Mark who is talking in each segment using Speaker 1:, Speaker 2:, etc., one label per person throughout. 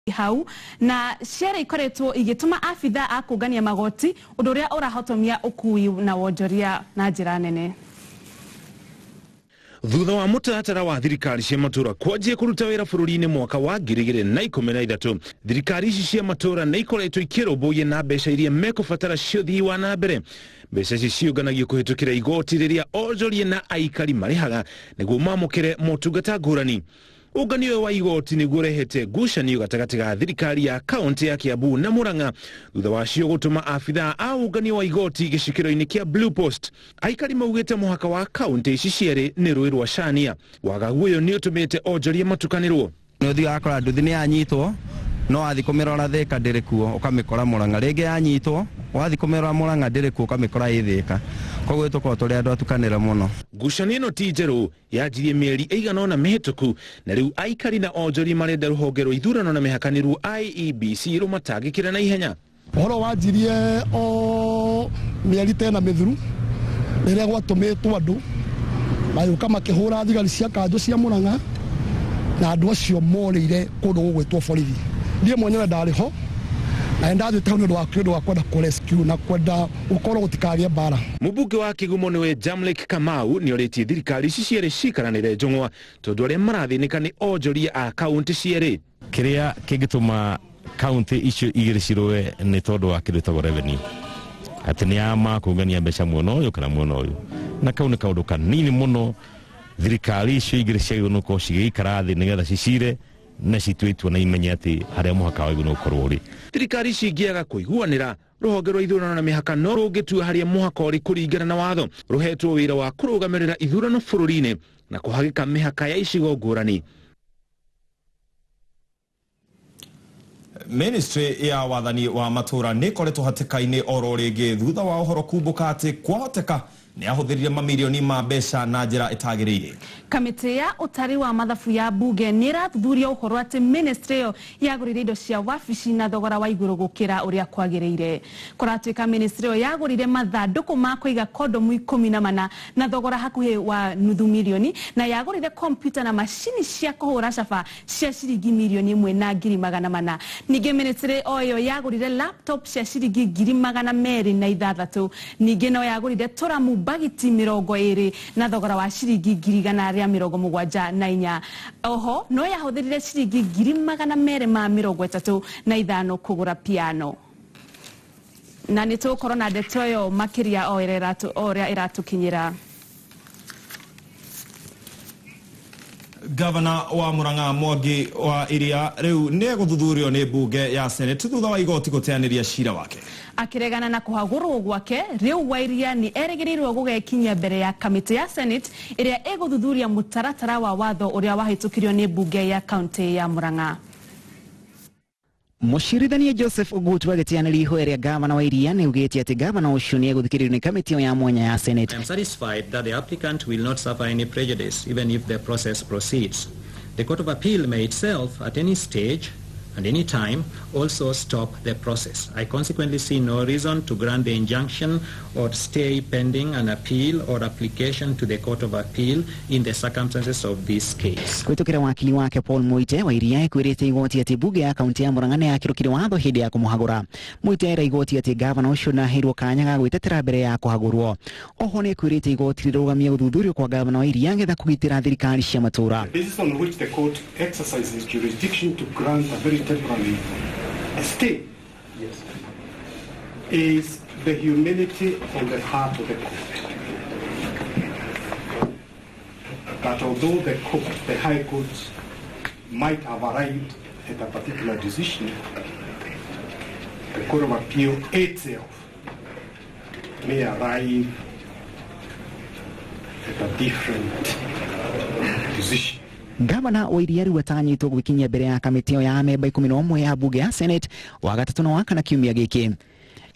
Speaker 1: Hau na ciara ikoretwo igituma abitha a kũngania magoti ũndũ ũrĩa ũrahotomia ũkui na wonjoria na njĩra nene.
Speaker 2: Thutha wa mũtaratara wa thirikari cia matũra kwanjia kũruta wĩra bũrũri-inĩ mwaka wa 2013, thirikari ici cia matũra nĩ ikoretwo ikĩrũmbũiya na mbeca iria mekũbatara cia ũthii wa na mbere. Mbeca ici ciũnganagio kũhĩtũkĩra igoti rĩrĩa onjoria na aikari marĩhaga nĩguo mamũkĩre motungata ngũrani. Ũnganio ũyũ wa igoti nĩguo ũrehete ngucanio gatagatĩ ga thirikari ya kaunti ya Kiambu na Murang'a thutha wacio gũtũma abithaa a ũnganio wa igoti gĩcukĩro-inĩ kĩa Blue Post. Aikari maugĩte mũhaka wa kaunti ici cierĩ nĩ rũĩ rwa Cania. Wagagu ũyũ nĩ ũtũmĩte onjoria matukanĩrwo.
Speaker 3: Nĩ ũthiaga ũgakora nduthi nĩ yanyitwo, no wathiĩ kũmĩrora Thĩka ndĩrĩ kuo, ũkamĩkora Murang'a. Rĩngĩ yanyitwo, wathiĩ kũmĩrora Murang'a ndĩrĩ kuo, ũkamĩkora ĩ Thĩka. Koguo tũkoragwo tũrĩ andũ atukanĩre mũno.
Speaker 2: Ngucanio ĩno ti njerũ, yanjirie mĩeri ĩigana ũna mĩhĩtũku, na rĩu aikari na onjoria marenda rũhonge rwa ithurano na mĩhaka nĩruo IEBC rũmatangĩkĩre na ihenya.
Speaker 4: Ũhoro wanjirie o mĩeri ta ĩna mĩthiru rĩrĩa gwatũmĩtwo andũ magĩũka makĩhũra thigari cia kanjũ cia Murang'a, na andũ acio morĩire kũndũ gũgwĩtwo borithi. Niĩ mwenyewe ndarĩ ho na ndathiĩte hau nĩ ũndũ wa kwenda kũ rescue na kwenda gũkorwo gũtikagĩe mbara.
Speaker 2: Mũmbunge wa Kĩgumo nĩwe Jamlek Kamau nĩorĩtie thirikari ici cierĩ cikaranĩre njũng'wa tondũ arĩa marathĩnĩka nĩ onjoria a kaunti cierĩ.
Speaker 5: Kĩrĩa kĩngĩtũma kaunti icio igĩrĩ cirũe nĩ tondũ wa kĩndũ gĩtagwo revenue, atĩ nĩ ya makũngania mbeca mwena ũyũ kana mwena ũyũ, na kau nĩ kaũndũ kanini mũno thirikari icio igĩrĩ ciagĩrĩirwo nĩ gũkorwo cigĩikara thĩ nĩgetha cicire na citue itua na imenye atĩ harĩa mũhaka wagĩrĩirwo nĩ gũkorwo ũrĩ.
Speaker 2: Thirikari ici ingĩaga kũiguanĩra, rũhonge rwa ithurano na mĩhaka no rũngĩtua harĩa mũhaka ũrĩ kũringana na watho. Rũhetwo wĩra wa kũrũgamĩrĩra ithurano bũrũri-inĩ na kũhagĩka mĩhaka ya icigo ngũrani.
Speaker 6: Ministry ya wathani wa matũra nĩ ĩkoretwo hatĩka-inĩ oro rĩngĩ thutha wa ũhoro kumbũka atĩ kwahoteka nĩ ahũthĩrire mamirioni ma mbeca na njĩra ĩtagĩrĩire.
Speaker 1: Kamĩtĩ ya ũtari wa mathabu ya bunge nĩ ĩrathuthuria ũhoro atĩ ministry ĩyo yagũrire indo cia wabici na thogora wa igũrũ gũkĩra ũrĩa kwagĩrĩire. Kũratuĩka ministry ĩyo yagũrire mathandũkũ ma kũiga kondomu 14 na thogora hakuhĩ wa nuthu mirioni, na yagũrire kompyuta na macini cia kũhũra caba cia ciringi mirioni ĩmwe na ngiri magana mana. Ningĩ ministry o ĩyo yagũrire laptop cia ciringi ngiri magana merĩ na ithathatũ. Ningĩ no yagũrire tũramu bagiti 20 na thogora wa ciringi ngiri igana rĩa mĩrongo mũgwanja na inya. Oho no yahũthĩrire ciringi ngiri magana merĩ ma mĩrongo ĩtatũ na ithano kũgũra piano. Na nĩ tũgũkorwo na ndeto ĩyo makĩria o ũrĩa ĩratũkinyĩra.
Speaker 6: Gavana wa Murang'a Mwangi wa Iria rĩu nĩ egũthuthurio nĩ mbunge ya Senate thutha wa igoti gũteanĩria cira wake.
Speaker 1: Akĩregana na kũhagũrwo gwake, rĩu Wairia nĩ erĩgĩrĩirwo gũgekinyia mbere ya kamĩtĩ ya Senate ĩrĩa ĩgũthuthuria mũtaratara wa watho ũrĩa wahĩtũkirio nĩ mbunge ya kaunti ya Murang'a.
Speaker 7: Mũcirithania Joseph Ogutu agĩteanĩria ihoya rĩa gavana wa Iria nĩ augĩte atĩ gavana ũcio nĩ egũthikĩrĩrio nĩ kamĩtĩ ya mwanya ya Senate.
Speaker 8: I am satisfied that the applicant will not suffer any prejudice even if the process proceeds. The Court of Appeal may itself at any stage and any time also stop the process. I consequently see no reason to grant the injunction or stay pending an appeal or application to the Court of Appeal in the circumstances of this case.
Speaker 7: Kũhĩtũkĩra wakili wake Paul Muite, Wairia ekwĩrĩte igoti atĩ mbunge ya kaunti ya Murang'a nĩ yakĩrũkire watho hĩndĩ ya kũmũhagũra. Muite era igoti atĩ gavana ũcio ndaheirwo kanya ga gwĩtetera mbere ya kũhagũrwo. Oho nĩ ekwĩrĩte igoti rĩrũgamie gũthuthurio kwa gavana wa Iria ngetha kũgitĩra thirikari cia matũra.
Speaker 9: The basis on which the court exercises jurisdiction to grant a very temporary stay, yes, is the humility on the part of the court. That although the court, the High Court, might have arrived at a particular decision, the Court of Appeal itself may arrive at a different decision.
Speaker 7: Gavana wa Iria rĩu atanyĩtwo gwĩkinyia mbere ya kamĩtĩ ĩyo ya amemba 11 ya mbunge ya Senate wagatatu na wakana kiumia gĩkĩ.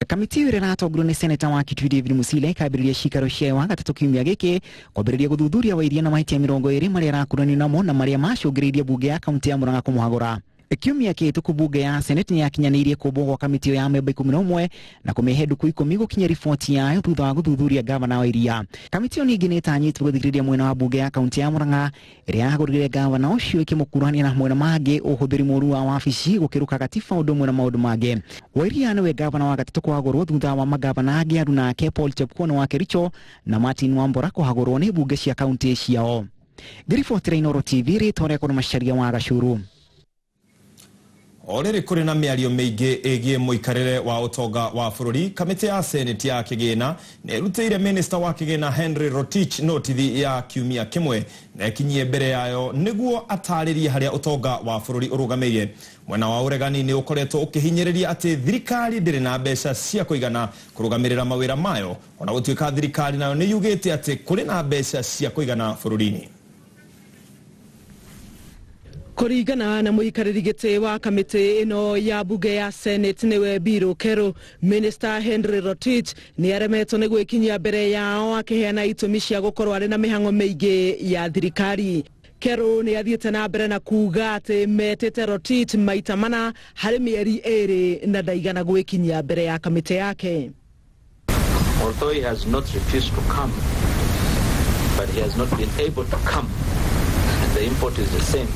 Speaker 7: Kamĩtĩ ĩyo ĩrĩa ĩratongorio nĩ seneta wa Kitui David Musila ĩkambĩrĩria cikaro ciayo wagatatu kiumia gĩkĩ kwambĩrĩria gũthuthuria Wairia na mahĩtia 20 marĩa arakũranio namo na marĩa macũngĩrĩirie mbunge ya kaunti ya Murang'a kũmũhagũra. Kiumia kĩhĩtũku bunge ya Senate nĩyakinyanĩirie kũmbwo gwa kamĩtĩ ya memba 11 na kũmĩhe ndukũ 10 gũkinya riboti yayo thutha wa gũthuthuria gavana wa Iria. Kamĩtĩ ĩyo ningĩ nĩĩtanyĩtwo gũthikĩrĩria mwena wa bunge ya kaunti ya Murang'a ĩrĩa yahagũrire gavana ũcio ĩkĩmũkuruhania na mwena mangĩ ũhũthĩri mũũru wa wabici gũkĩrũka gatiba ũndũ ũmwe na maũndũ mangĩ. Wairia nĩwe gavana wa gatatũ kũhagũrwo thutha wa magavana angĩ aruna ake Paul Chepkwony wa Kericho na Martin Wambora kũhagũrwo nĩ bunge cia kaunti ciao. Ngĩribotera Inooro TV rĩtwa rĩakwa nĩ Macharia wa Gacuru.
Speaker 6: O rĩrĩ kũrĩ na mĩario mĩingĩ ĩgiĩ mũikarĩre wa ũtonga wa bũrũri, kamĩtĩ ya Senate ya kĩgĩna nĩ ĩrutĩire minista wa kĩgĩna Henry Rotich notithi ya kiumia kĩmwe na ĩkinyie mbere yayo nĩguo atarĩrie harĩa ũtonga wa bũrũri ũrũgamĩire. Mwena wa ũregani nĩ ũkoretwo ũkĩhinyĩrĩria atĩ thirikari ndĩrĩ na mbeca cia kũigana kũrũgamĩrĩra mawĩra mayo, ona gũtuĩka thirikari nayo nĩ yugĩte atĩ kũrĩ na mbeca cia kũigana bũrũri-inĩ.
Speaker 10: Kũringana na mũikarĩri gĩtĩ wa kamĩtĩ ĩno ya bunge ya Senate nĩwe Bill Kerũ, Minister Henry Rotich nĩ aremetwo nĩ gwĩkinyia mbere yao akĩheana itũmi cia gũkorwo arĩ na mĩhang'o mĩingĩ ya thirikari. Kerũ nĩ athiĩte na mbere na kuuga atĩ metĩte Rotich maita mana harĩ mĩeri 2 na ndaigana gwĩkinyia mbere ya kamĩtĩ yake.
Speaker 11: Although he has not refused to come, but he has not been able to come. The import is the same.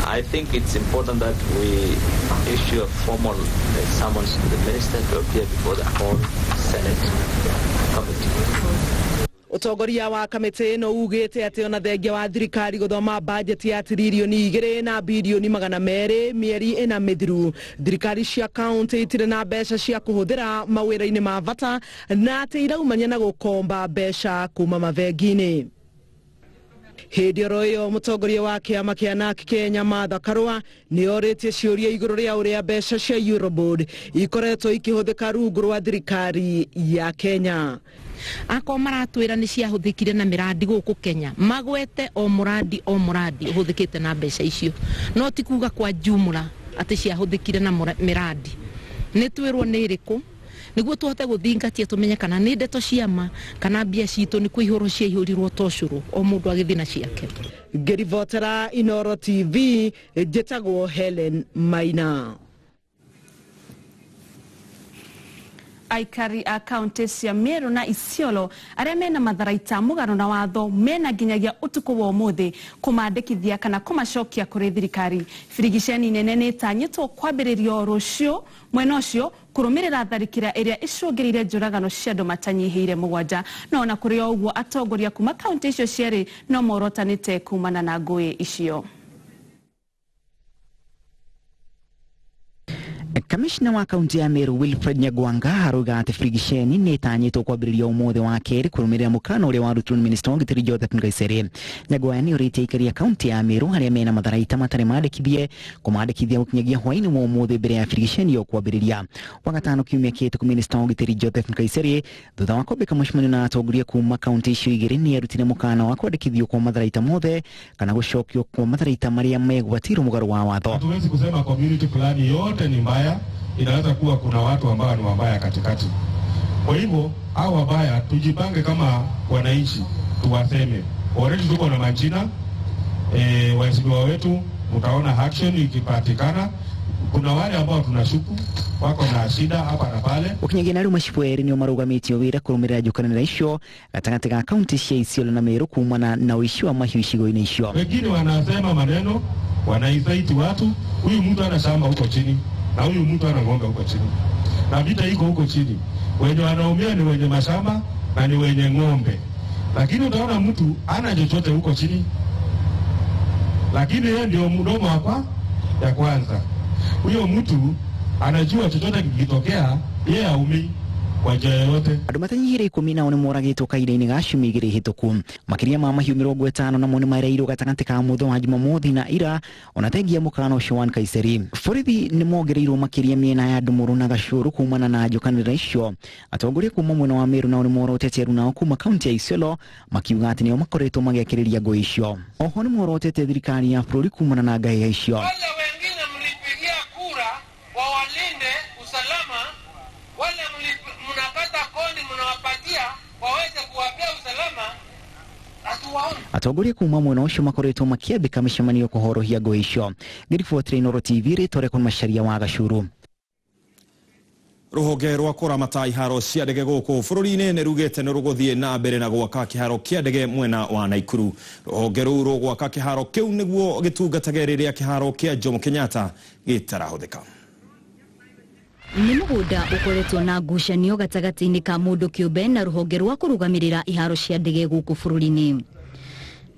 Speaker 11: I think it's important that we issue a formal summons to the minister to appear before the whole Senate committee.
Speaker 10: Ũtongoria wa kamĩtĩ ĩno ugĩte atĩ ona thengia wa thirikari gũthoma bajeti ya tiririoni 2 na birioni 200 mĩeri 4 mĩthiru, thirikari cia kaunti itirĩ na mbeca cia kũhũthĩra mawĩra-inĩ ma bata na atĩ iraumania na gũkomba mbeca kuma mabengi-inĩ. Hĩndĩ oro ĩyo mũtongoria wa kĩama kĩa NARC Kenya Martha Karua nĩ orĩtie ciũria igũrũ rĩa ũrĩa mbeca cia Eurobond ikoretwo ikĩhũthĩka rungu rwa thirikari ya Kenya.
Speaker 12: Akorwo maratwĩra nĩ ciahũthĩkire na mĩrandi gũkũ Kenya, magwete o mũrandi ũhũthĩkĩte na mbeca icio, no ti kuga kwa jumla atĩ ciahũthĩkire na mĩrandi. Nĩ twĩrwo nĩ ĩrĩkũ nĩguo tũhote gũthingatia tũmenye kana nĩ ndeto ciama kana mbia citũ nĩ kũihũrwo ciaihũrirwo to cũrũ o mũndũ agĩthiĩ na ciake.
Speaker 10: Ngĩribotera Inooro TV njĩtagwo Helen Maina.
Speaker 1: Aikari a kaunti cia Meru na Isiolo arĩa mena matharaita mũgaro na watho mena nginyagia ũtukũ wa ũmũthĩ kũmandĩkithia kana kũmacokia kũrĩ thirikari. Birigiceni nene nĩ ĩtanyĩtwo kwambĩrĩrio rũciũ mwena ũcio kũrũmĩrĩra tharĩkĩra ĩrĩa ĩcũngĩrĩire njũragano cia andũ matanyihĩire 7. No ona kũrĩ o ũguo atongoria kuma kaunti icio cierĩ no morotanĩte kumana na ngũĩ icio.
Speaker 7: Kamishna wa kaunti ya Meru Wilfred Nyagwanga arauga atĩ birigiceni nĩ ĩtanyĩtwo kwambĩrĩria ũmũthĩ wa kerĩ kũrũmĩrĩra mũkana ũrĩa warutirwo nĩ minista wa ũgitĩri Joseph Nkaissery. Nyagwanga nĩ orĩtie aikari a kaunti ya Meru arĩa mena matharaita matarĩ mandĩkithie kũmandĩkithia gũkinyagia hwaĩ-inĩ wa ũmũthĩ mbere ya birigiceni ĩyo kwambĩrĩria. Wagatano kiumia kĩhĩtũku minista wa ũgitĩri Joseph Nkaissery thutha wa kwambĩka mũcemanio na atongoria kuma kaunti icio igĩrĩ nĩ arutire mũkana wa kwandĩkithio kwa matharaita mothe kana gũcokio kwa matharaita marĩa megwatĩirwo mũgarũ wa watho.
Speaker 13: Hatuwezi kusema community fulani yote ni mbaya, inaweza kuwa kuna watu ambao ni wabaya katikati. Kwa hivyo hao wabaya tujipange kama wananchi tuwaseme. Already tuko na majina waheshimiwa wetu, mtaona action ikipatikana. Kuna wale ambao tunashuku wako na shida hapa na pale.
Speaker 7: Ukinyagia na rĩu macibũ erĩ nĩo marũgamĩtio wĩra kũrũmĩrĩra njũkanĩrĩra icio gatagatĩ ga kaunti cia Isiolo na Meru kumana na ũici wa mahiũ icigo-inĩ icio.
Speaker 13: Wengine wanasema maneno, wanaisaiti watu, huyu mtu ana shamba huko chini na huyu mtu ana ng'ombe huko chini, na vita iko huko chini. Wenye wanaumia ni wenye mashamba na ni wenye ng'ombe, lakini utaona mtu ana chochote huko chini, lakini yeye ndio mdomo hapa ya kwanza. Huyo mtu anajua chochote kikitokea yeye haumii kwa njia yoyote.
Speaker 7: Andũ matanyihĩire 14 nĩmoragĩtwo kahinda-inĩ ga ciumia 2 hĩtũku. Makĩria ma mahiũ 50 namo nĩmareirwo gatagatĩ ka mũthenya wa Jumamothi na ira ona thengia mũkana ũcio wa Nkaissery. Borithi nĩmongereirwo makĩria mĩena ya Ndũmũrũ na Gacũrũ kumana na njũkanĩrĩra icio. Atongoria kuma mwena wa Meru nao nĩmorotete aruna kuma kaunti ya Isiolo makiuga atĩ nĩo makoretwo magĩakĩrĩria ngũĩ icio. Oho nĩmorotete thirikari ya bũrũri kumana na ngahĩha icio.
Speaker 14: Wale wengine mlipigia kura wawalinde usalama, wale mnakata kodi mnawapatia waweze kuwapea usalama,
Speaker 7: Atongoria kuma mwena ũcio makoretwo makĩambĩka mĩcemanio kũhorohia ngũĩ icio. Ngĩribotera Inooro TV rĩtwa rĩakwa nĩ Macharia wa Gacuru.
Speaker 6: Rũhonge rwa kũramata iharo cia ndege gũkũ bũrũri-inĩ nĩ rugĩte nĩ rũgũthiĩ na mbere na gwaka kĩharo kĩa ndege mwena wa Naikuru. Rũhonge rũu rũgwaka kĩharo kĩu nĩguo gĩtungatage rĩrĩa kĩharo kĩa Jomo Kenyatta gĩtarahũthĩka.
Speaker 15: Nĩ mũgũnda ũkoretwo na ngucanio gatagatĩ-inĩ ka mũndũ kĩũmbe na rũhonge rwa kũrũgamĩrĩra iharo cia ndege gũkũ bũrũri-inĩ.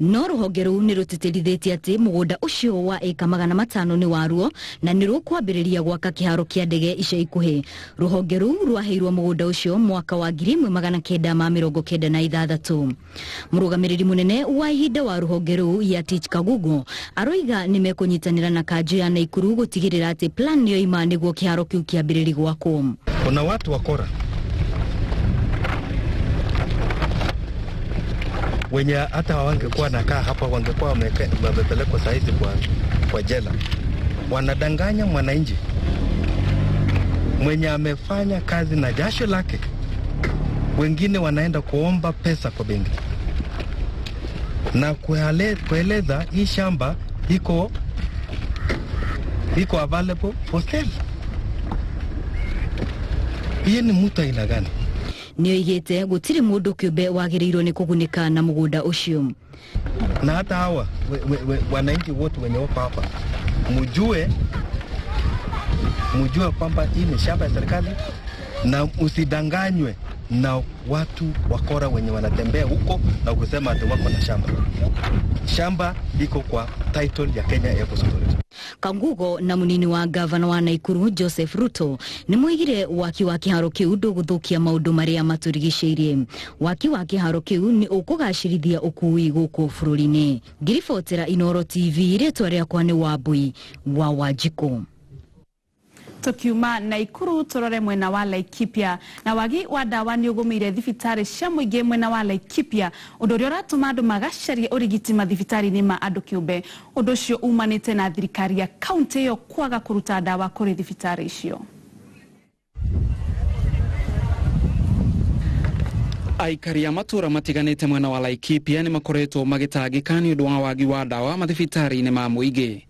Speaker 15: No rũhonge rũu nĩ rũtĩtĩrithĩtie atĩ mũgũnda ũcio wa ĩka 500 nĩ waruo na nĩ rũkwambĩrĩria gwaka kĩharo kĩa ndege ica ikuhĩ. Rũhonge rũu rwaheirwo mũgũnda ũcio mwaka wa 1996. Mũrũgamĩrĩri mũnene wa ihinda wa rũhonge rũu Yatich Kagugo aroiga nĩ mekũnyitanĩra na kanjũ ya Naikuru gũtigĩrĩra atĩ plan nĩyoima nĩguo kĩharo kĩu kĩambĩrĩrie gwakwo.
Speaker 16: Kuna watu wakora wenye hata wangekuwa nakaa hapa wangekuwa wamepelekwa saizi kwa jela. Wanadanganya mwananchi mwenye amefanya kazi na jasho lake. Wengine wanaenda kuomba pesa kwa benki na kueleza hii shamba iko available for sale. Hii ni mtu aina gani?
Speaker 15: Nĩoigĩte gũtirĩ mũndũ kĩũmbe wagĩrĩirwo nĩ kũgunĩka na mũgũnda ũcio.
Speaker 16: Na hata hawa wananchi wote wenye wako hapa mjue kwamba hii ni shamba ya serikali na usidanganywe na watu wakora wenye wanatembea huko na kusema ati wako na shamba. Shamba iko kwa title ya Kenya Airports Authority.
Speaker 15: Kangugo na munini wa gavana wa Naikuru Joseph Ruto nĩ moigire waki wa kĩharo kĩu ndũgũthũkia maũndũ marĩa matũrigicĩirie. Waki wa kĩharo kĩu nĩ ũkũgacĩrithia ũkui gũkũ bũrũri-inĩ. Ngĩribotera Inooro TV rĩtwa rĩakwa nĩ Wambui wa Wanjikũ.
Speaker 1: Tukiuma Naikuru turore mwena wa Laikipia na wagi wa dawa nĩ ũgũmĩire thibitarĩ cia mũingĩ mwena wa Laikipia, ũndũ ũrĩa ũratũma andũ magacarie ũrigiti mathibitarĩ-inĩ ma andũ kĩũmbe. Ũndũ ũcio umanĩte na thirikari ya kaunti ĩyo kwaga kũruta dawa kũrĩ thibitarĩ icio.
Speaker 17: Aikari a matura matiganĩte mwena wa Laikipia nĩ makoretwo magĩtangĩka nĩ ũndũ wa wagi wa dawa mathibitarĩ-inĩ ma mũingĩ.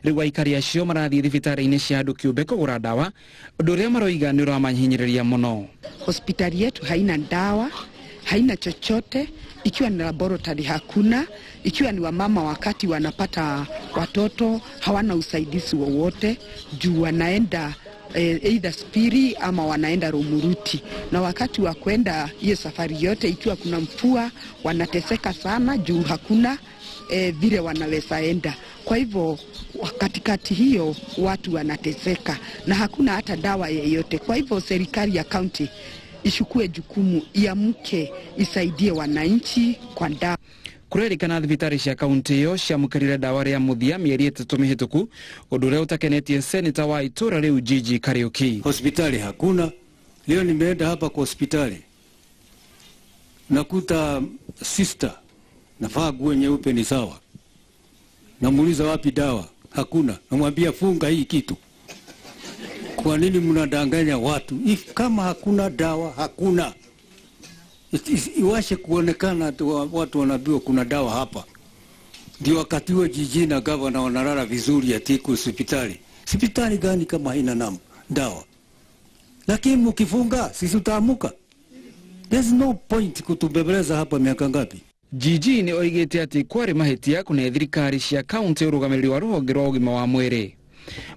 Speaker 17: Rĩu aikari acio marathiĩ thibitarĩ-inĩ cia andũ kĩũmbe kũgũra dawa, ũndũ ũrĩa maroiga nĩ ũramahinyĩrĩria mũno.
Speaker 18: Hospitali yetu haina dawa, haina chochote, ikiwa ni laboratory hakuna, ikiwa ni wamama wakati wanapata watoto hawana usaidizi wowote juu wanaenda either Spiri ama wanaenda Rumuruti, na wakati wa kwenda hiyo safari yote ikiwa kuna mvua wanateseka sana juu hakuna vile wanaweza enda. Kwa hivyo katikati hiyo watu wanateseka na hakuna hata dawa yeyote. Kwa hivyo serikali ya county ishukue jukumu, iamke, isaidie wananchi kwa dawa.
Speaker 17: Kurerikana thibitarĩ cia kaunti ĩyo ciamũkĩrire dawa rĩa mũthia mĩeri 3 mĩhĩtũku, ũndũ ũrĩa ũtakenetie seneta wa itũra rĩu Gigi Kariuki.
Speaker 19: Hospitali hakuna. Leo nimeenda hapa kwa hospitali nakuta sister nafaa nguo nyeupe ni sawa, namuuliza wapi dawa, hakuna. Namwambia funga hii kitu. Kwa nini mnadanganya watu? If kama hakuna dawa hakuna. Iwashe kuonekana watu wanaambiwa kuna dawa hapa. Ndio wakati huo jiji na gavana wanalala vizuri ati iko hospitali. Hospitali gani kama haina dawa? Lakini mkifunga sisi tutaamuka. There's no point kutubebeleza hapa miaka ngapi.
Speaker 17: Jiji nĩ oigĩte atĩ kwarĩ mahĩtia kũne thirikari cia kaunti ũrũgamĩrĩri wa rũhonge rwa ũgima wa mwĩrĩ.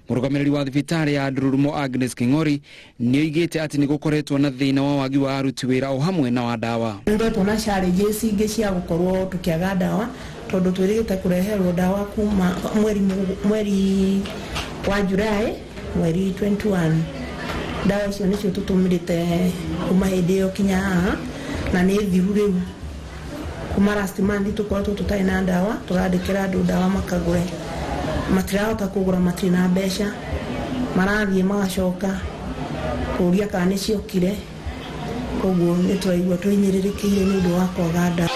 Speaker 17: Mũrũgamĩrĩri wa thibitarĩ ya Ndururumo Agnes King'ori nĩ oigĩte atĩ nĩ gũkoretwo na thĩna wa wagi wa aruti wĩra o hamwe na wa dawa.
Speaker 20: Nĩtũkoretwo na challenges ingĩ cia gũkorwo tũkĩaga dawa tondũ twĩrĩgĩte kũreherwo dawa kuma mweri wa July mweri 21. Dawa icio nĩcio tũtũmĩrĩte kuma hĩndĩ ĩyo kinya haha na nĩ thiru rĩu. Kuma last month tũkoretwo tũtarĩ na dawa, tũrandĩkĩra andũ dawa makagũre, matirahota kũgũra, matirĩ na mbeca, marathiĩ magacoka kũria kana nĩciokire. Koguo nĩ twaigua tũhinyĩrĩrĩkĩire nĩ ũndũ wa kwaga dawa.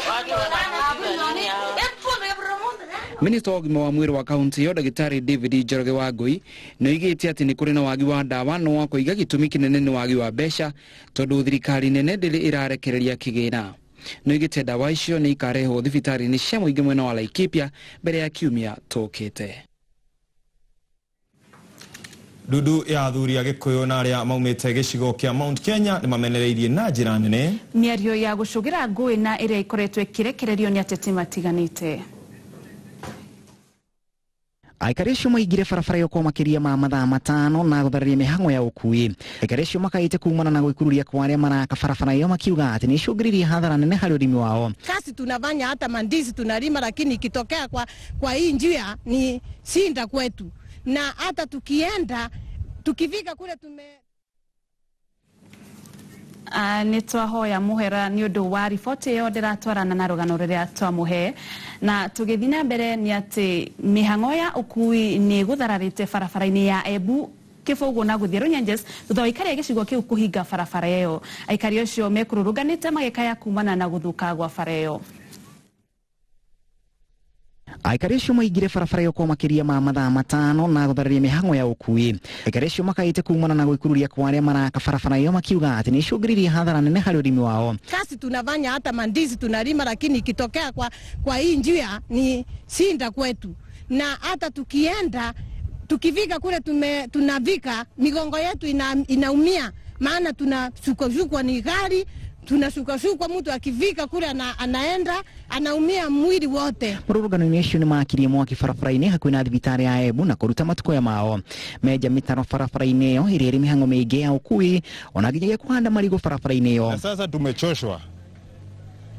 Speaker 17: Minista wa ũgima wa mwĩrĩ wa kaunti ĩyo ndagĩtarĩ David Njoroge wa Ngui nĩ oigĩte atĩ nĩ kũrĩ na wagi wa dawa no akoiga gĩtũmi kĩnene nĩ wagi wa mbeca tondũ thirikari nene ndĩrĩ ĩrarekereria kĩgĩna. Nĩoigĩte ndawa icio nĩ ikarehwo thibitarĩ-inĩ cia mũingĩ mwena wa Laikipia mbere ya kiumia tũkĩte.
Speaker 6: Ndundu ya athuri a Gĩkũyũ na arĩa maumĩte gĩcigo kĩa Mount Kenya nĩ mamenereirie na njĩra nene
Speaker 1: mĩario ya gũcũgĩra ngũĩ na ĩrĩa ĩkoretwo ĩkĩrekererio nĩ ateti matiganĩte.
Speaker 7: Aikari acio maingire barabara ĩyo kwa makĩria ma mathaa 5 na gũthararia mĩhang'o ya ũkui. Aikari acio makaĩte kumana na gwĩkururia kwa arĩa maraka barabara ĩyo makiuga atĩ nĩ icũngĩrĩirie hathara nene harĩ ũrĩmi wao.
Speaker 21: Kazi tunafanya hata mandizi tunalima, lakini ikitokea kwa hii njia ni shinda kwetu, na hata tukienda tukifika kule tume
Speaker 1: nĩ twahoya mũhera nĩ ũndũ wa riboti ĩyo ndĩratwarana na rũgano rũrĩa twamũhe. Na tũgĩthiĩ na mbere nĩ atĩ mĩhang'o ya ũkui nĩ gũthararĩte barabara-inĩ ya Embu Kĩbũgũ na gũthiĩ Runyenjes thutha wa aikari a gĩcigo kĩu kũhinga barabara ĩyo. Aikari acio mekũrũrũnganĩte magĩkaya kumana na gũthũka gwa bara ĩyo.
Speaker 7: Aikari acio maingire barabara ĩyo kwa makĩria ma mathaa 5 na gũthararia mĩhang'o ya ũkui. Aikari acio makaĩte kumana na gwĩkururia kwa arĩa maraka barabara ĩyo makiuga atĩ nĩ icũngĩrĩirie hathara nene harĩ ũrĩmi wao.
Speaker 21: Kazi tunafanya hata mandizi tunalima, lakini ikitokea kwa hii njia ni shinda kwetu, na hata tukienda tukifika kule tunavika migongo yetu inaumia, maana tunasukwa ni gari, tunasukasukwa, mtu akifika kule anaenda anaumia mwili wote.
Speaker 7: Mũrũrũngano-inĩ ũcio nĩ makirie mwaki barabara-inĩ hakuhĩ na thibitarĩ ya Embu na kũruta matukũya mao. Menja mĩtaro barabara-inĩ ĩyo ĩrĩa ĩrĩ mĩhang'o mĩingĩ ya ũkui ona nginyagia kũhanda marigũ barabara-inĩ ĩyo.
Speaker 22: Na sasa tumechoshwa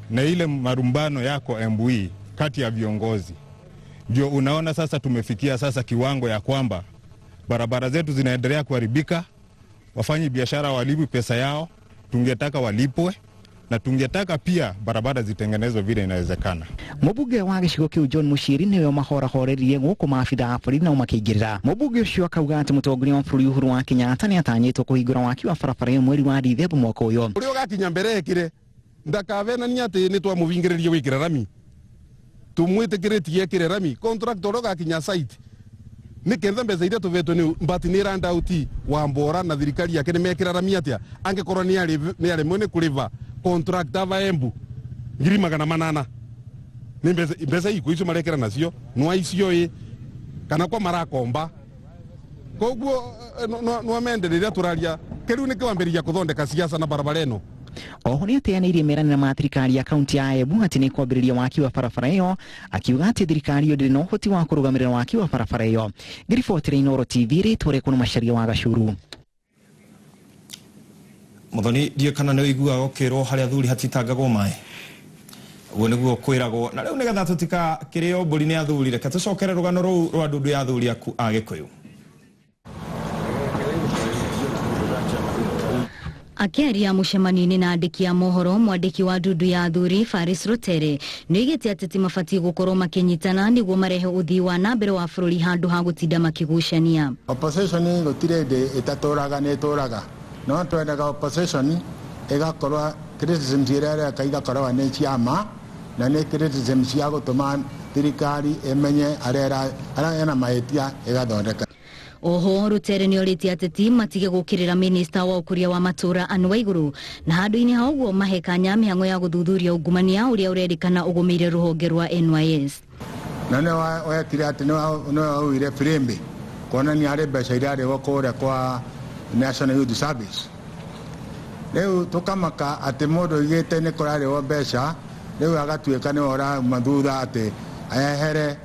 Speaker 22: na ile marumbano yako Embu kati ya viongozi. Ndio unaona sasa tumefikia sasa kiwango ya kwamba barabara zetu zinaendelea kuharibika, wafanyi biashara walipi pesa yao, tungetaka walipwe na tungetaka pia barabara zitengenezwe vile inawezekana.
Speaker 7: Mũmbunge wa gĩcigo kĩu John Muchiri nĩwe mahorahorerie gũkũ maabitha a borithi nao makĩingĩrĩra. Mũmbunge ũcio akauga atĩ mũtongoria wa bũrũri Uhuru wa Kenyatta nĩ atanyĩtwo kũhingũra waki wa barabara ĩyo mweri wa Dithemba mwaka ũyũ.
Speaker 23: Ũrĩa ũgakinya mbere ekire ndakavenania atĩ nĩ twamũbingĩrĩrie wĩkĩre rami, tumwĩtĩkĩrĩtie ekĩre rami contract ũrĩa ũgakinya site nĩ ketha mbeca iria tũvetwo nĩ mbati nĩ randauti wa mbora na thirikari yake nĩ mekĩra rami atĩa angĩkorwo nĩ aremwo nĩ kũrĩva contract va Embu 800,000 nĩ mbeca iku icio marekĩra nacio nwa icio ĩ kana kwa marakomba. Koguo no amende rĩrĩa tũraria kĩrĩu nĩ kĩwambĩrĩria kũthondeka siasa na barabara ĩno.
Speaker 7: Oho nĩ ateanĩirie meranĩra ma thirikari ya kaunti ya Embu atĩ nĩ kwambĩrĩria waki wa barabara ĩyo, akiuga atĩ thirikari ĩyo ndĩrĩ na ũhoti wa kũrũgamĩrĩra waki wa barabara ĩyo. Ngĩribotera Inooro TV rĩtwa rĩakwa nĩ Macharia wa Gacuru.
Speaker 6: Muthoni, ndiũ kana nĩ ũiguaga ũkĩrwo harĩa athuri hatitangagwo maĩ? Ũguo nĩguo kwĩragwo. Na rĩu nĩgetha tũtikakĩrĩo mbũri nĩ athuri, reke tũcokere rũgano rũu rwa ndundu ya athuri aku a Gĩkũyũ.
Speaker 15: Akĩaria mũcemanio-inĩ na andĩki a mohoro, mwandĩki wa ndundu ya athuri Faris Rutere nĩoigĩte ateti mabatiĩ gũkorwo makĩnyitana nĩguo marehe ũthii wa na mbere wa bũrũri handũ ha gũtinda makĩgucania.
Speaker 24: Opposition gũtirĩ hĩndĩ ĩtatũraga nĩ ĩtũraga, no twendaga opposition ĩgakorwo criticism iria ĩreka igakorwo nĩ cia ma na nĩ criticism cia gũtũma thirikari ĩmenye arĩa ena mahĩtia ĩgathondeka.
Speaker 15: Oho Rutere nĩorĩtie ateti matige gũkĩrĩra minista wa ũkũria wa matũra Anne Waiguru na handũ-inĩ ha ũguo mahe kanya mĩhang'o ya gũthuthuria ungumania ũrĩa ũrerĩkana ũgũmĩire rũhonge rwa NYS.
Speaker 24: Na nĩ wekire atĩ nĩ waugire firimbi kuonania harĩ mbeca iria arĩhwo kũrĩa kwa National Youth Service. Rĩu tũkamaka atĩ mũndũ oigĩte nĩ kũrarĩhwo mbeca, rĩu agatuĩka nĩwe ũrauma thutha atĩ ehere.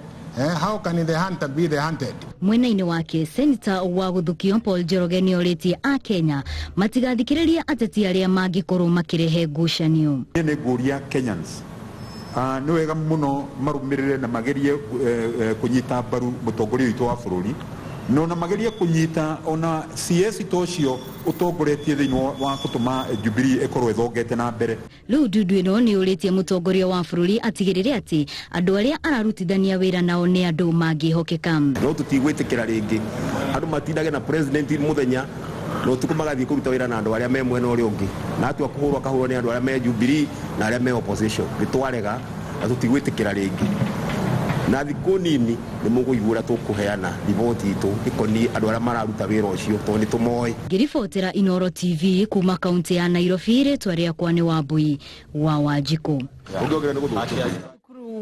Speaker 24: How can the hunter be the hunted?
Speaker 15: Mwena-inĩ wake Senator wa Gũthukio Paul Njoroge nĩorĩtie a Kenya matigathikĩrĩrie ateti arĩa mangĩkorwo makĩrehe ngucanio.
Speaker 25: Niĩ nĩ ngũria Kenyans nĩ wega mũno marũmĩrĩre na magerie kũnyita mbaru mũtongoria witũ wa bũrũri, no na magerie kũnyita ona CS ta ũcio ũtongoretie thĩinĩ wa gũtũma Jubilee ĩkorwo ĩthongete na mbere.
Speaker 15: Rĩu ndundu ĩno nĩ ũrĩtie mũtongoria wa bũrũri atigĩrĩre atĩ andũ arĩa ararutithania wĩra nao nĩ andũ mangĩhokeka.
Speaker 26: No tũtigwĩtĩkĩra rĩngĩ andũ matindage na president mũthenya na ũtukũ magathiĩ kũruta wĩra na andũ arĩa me mwena ũrĩa ũngĩ, na atua kũhũrwo akahũrwo nĩ andũ arĩa me Jubilee na arĩa me opposition. Nĩ twarega na tũtigwĩtĩkĩra rĩngĩ. Na thikũ nini nĩ mũkũigua tũkũheana riboti itũ ĩkoniĩ andũ arĩa mararuta wĩra ũcio tondũ nĩ tũmoĩ.
Speaker 15: Ngĩribotera Inoro TV kuma kaunti ya Nairobi, rĩtwa rĩakwa nĩ Wambui wa Wanjikũ.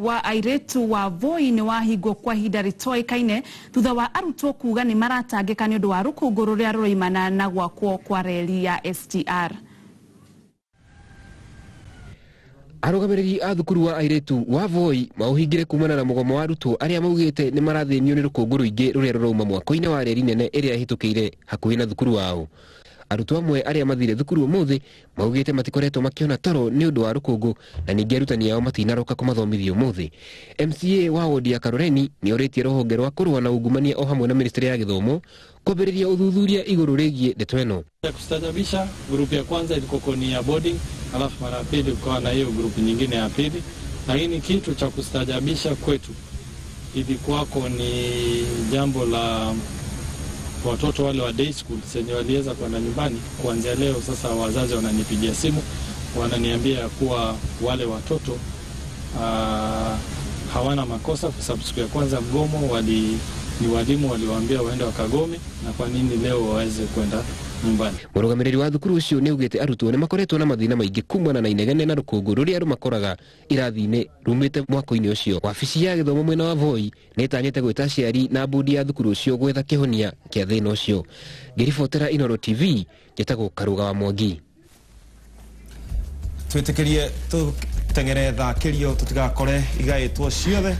Speaker 1: Wa airetu wa Voi nĩ wahingwo kwa ihinda rĩtoĩkaine thutha wa arutwo kuga nĩ maratangĩka nĩ ũndũ wa rũkũngũ rũrĩa rũroimana na gwakwo kwa reri ya SGR.
Speaker 2: Arũgamĩrĩri a thukuru wa airetu wa Voi maũhingire kumana na mũgomo wa arutwo arĩa maugĩte nĩ marathĩnio nĩ rũkũngũ rũingĩ rũrĩa rũrauma mwako-inĩ wa reri nene ĩrĩa ĩhĩtũkĩire hakuhĩ na thukuru wao. Arutwo amwe arĩa mathire thukuru ũmũthĩ maugĩte matikoretwo makĩona toro nĩ ũndũ wa rũkũngũ na ningĩ arutani ao matinaroka kũmathomithia ũmũthĩ. MCA wa wodi ya Karoreni nĩ orĩtie rũhonge rwa kũrũa na ungumania o hamwe na ministry ya gĩthomo kwambĩrĩria ũthuthuria igũrũ rĩgiĩ ndeto ĩno.
Speaker 3: Ya kustajabisha, grupu ya kwanza ilikuwa ni ya boarding, alafu mara pili kukawa na hiyo grupu nyingine ya pili. Lakini kitu cha kustajabisha kwetu ilikuwako ni jambo la watoto wale wa day school senye waliweza kwenda nyumbani. Kuanzia leo sasa wazazi wananipigia simu wananiambia kuwa wale watoto hawana makosa kwa sababu siku ya kwanza mgomo ni walimu waliwaambia waende wakagome, na kwa nini leo waweze kwenda nyumbani.
Speaker 2: Mũrũgamĩrĩri wa thukuru ũcio nĩ augĩte arutwo nĩ makoretwo na mathĩna maingĩ kumana na inegene na rũkũngũ rũrĩa rũmakoraga irathi-inĩ rumĩte mwako-inĩ ũcio. Wabici ya gĩthomo mwena wa Voi nĩ ĩtanyĩte gwĩta aciari na bodi ya thukuru ũcio gwetha kĩhonia kĩa thĩna ũcio. Ngĩribotera Inoro TV, njĩtagwo Karuga wa Mwangi.
Speaker 6: Twĩtĩkĩrie tũteng'ere thakĩrio tũtigakore igaĩtwo ciothe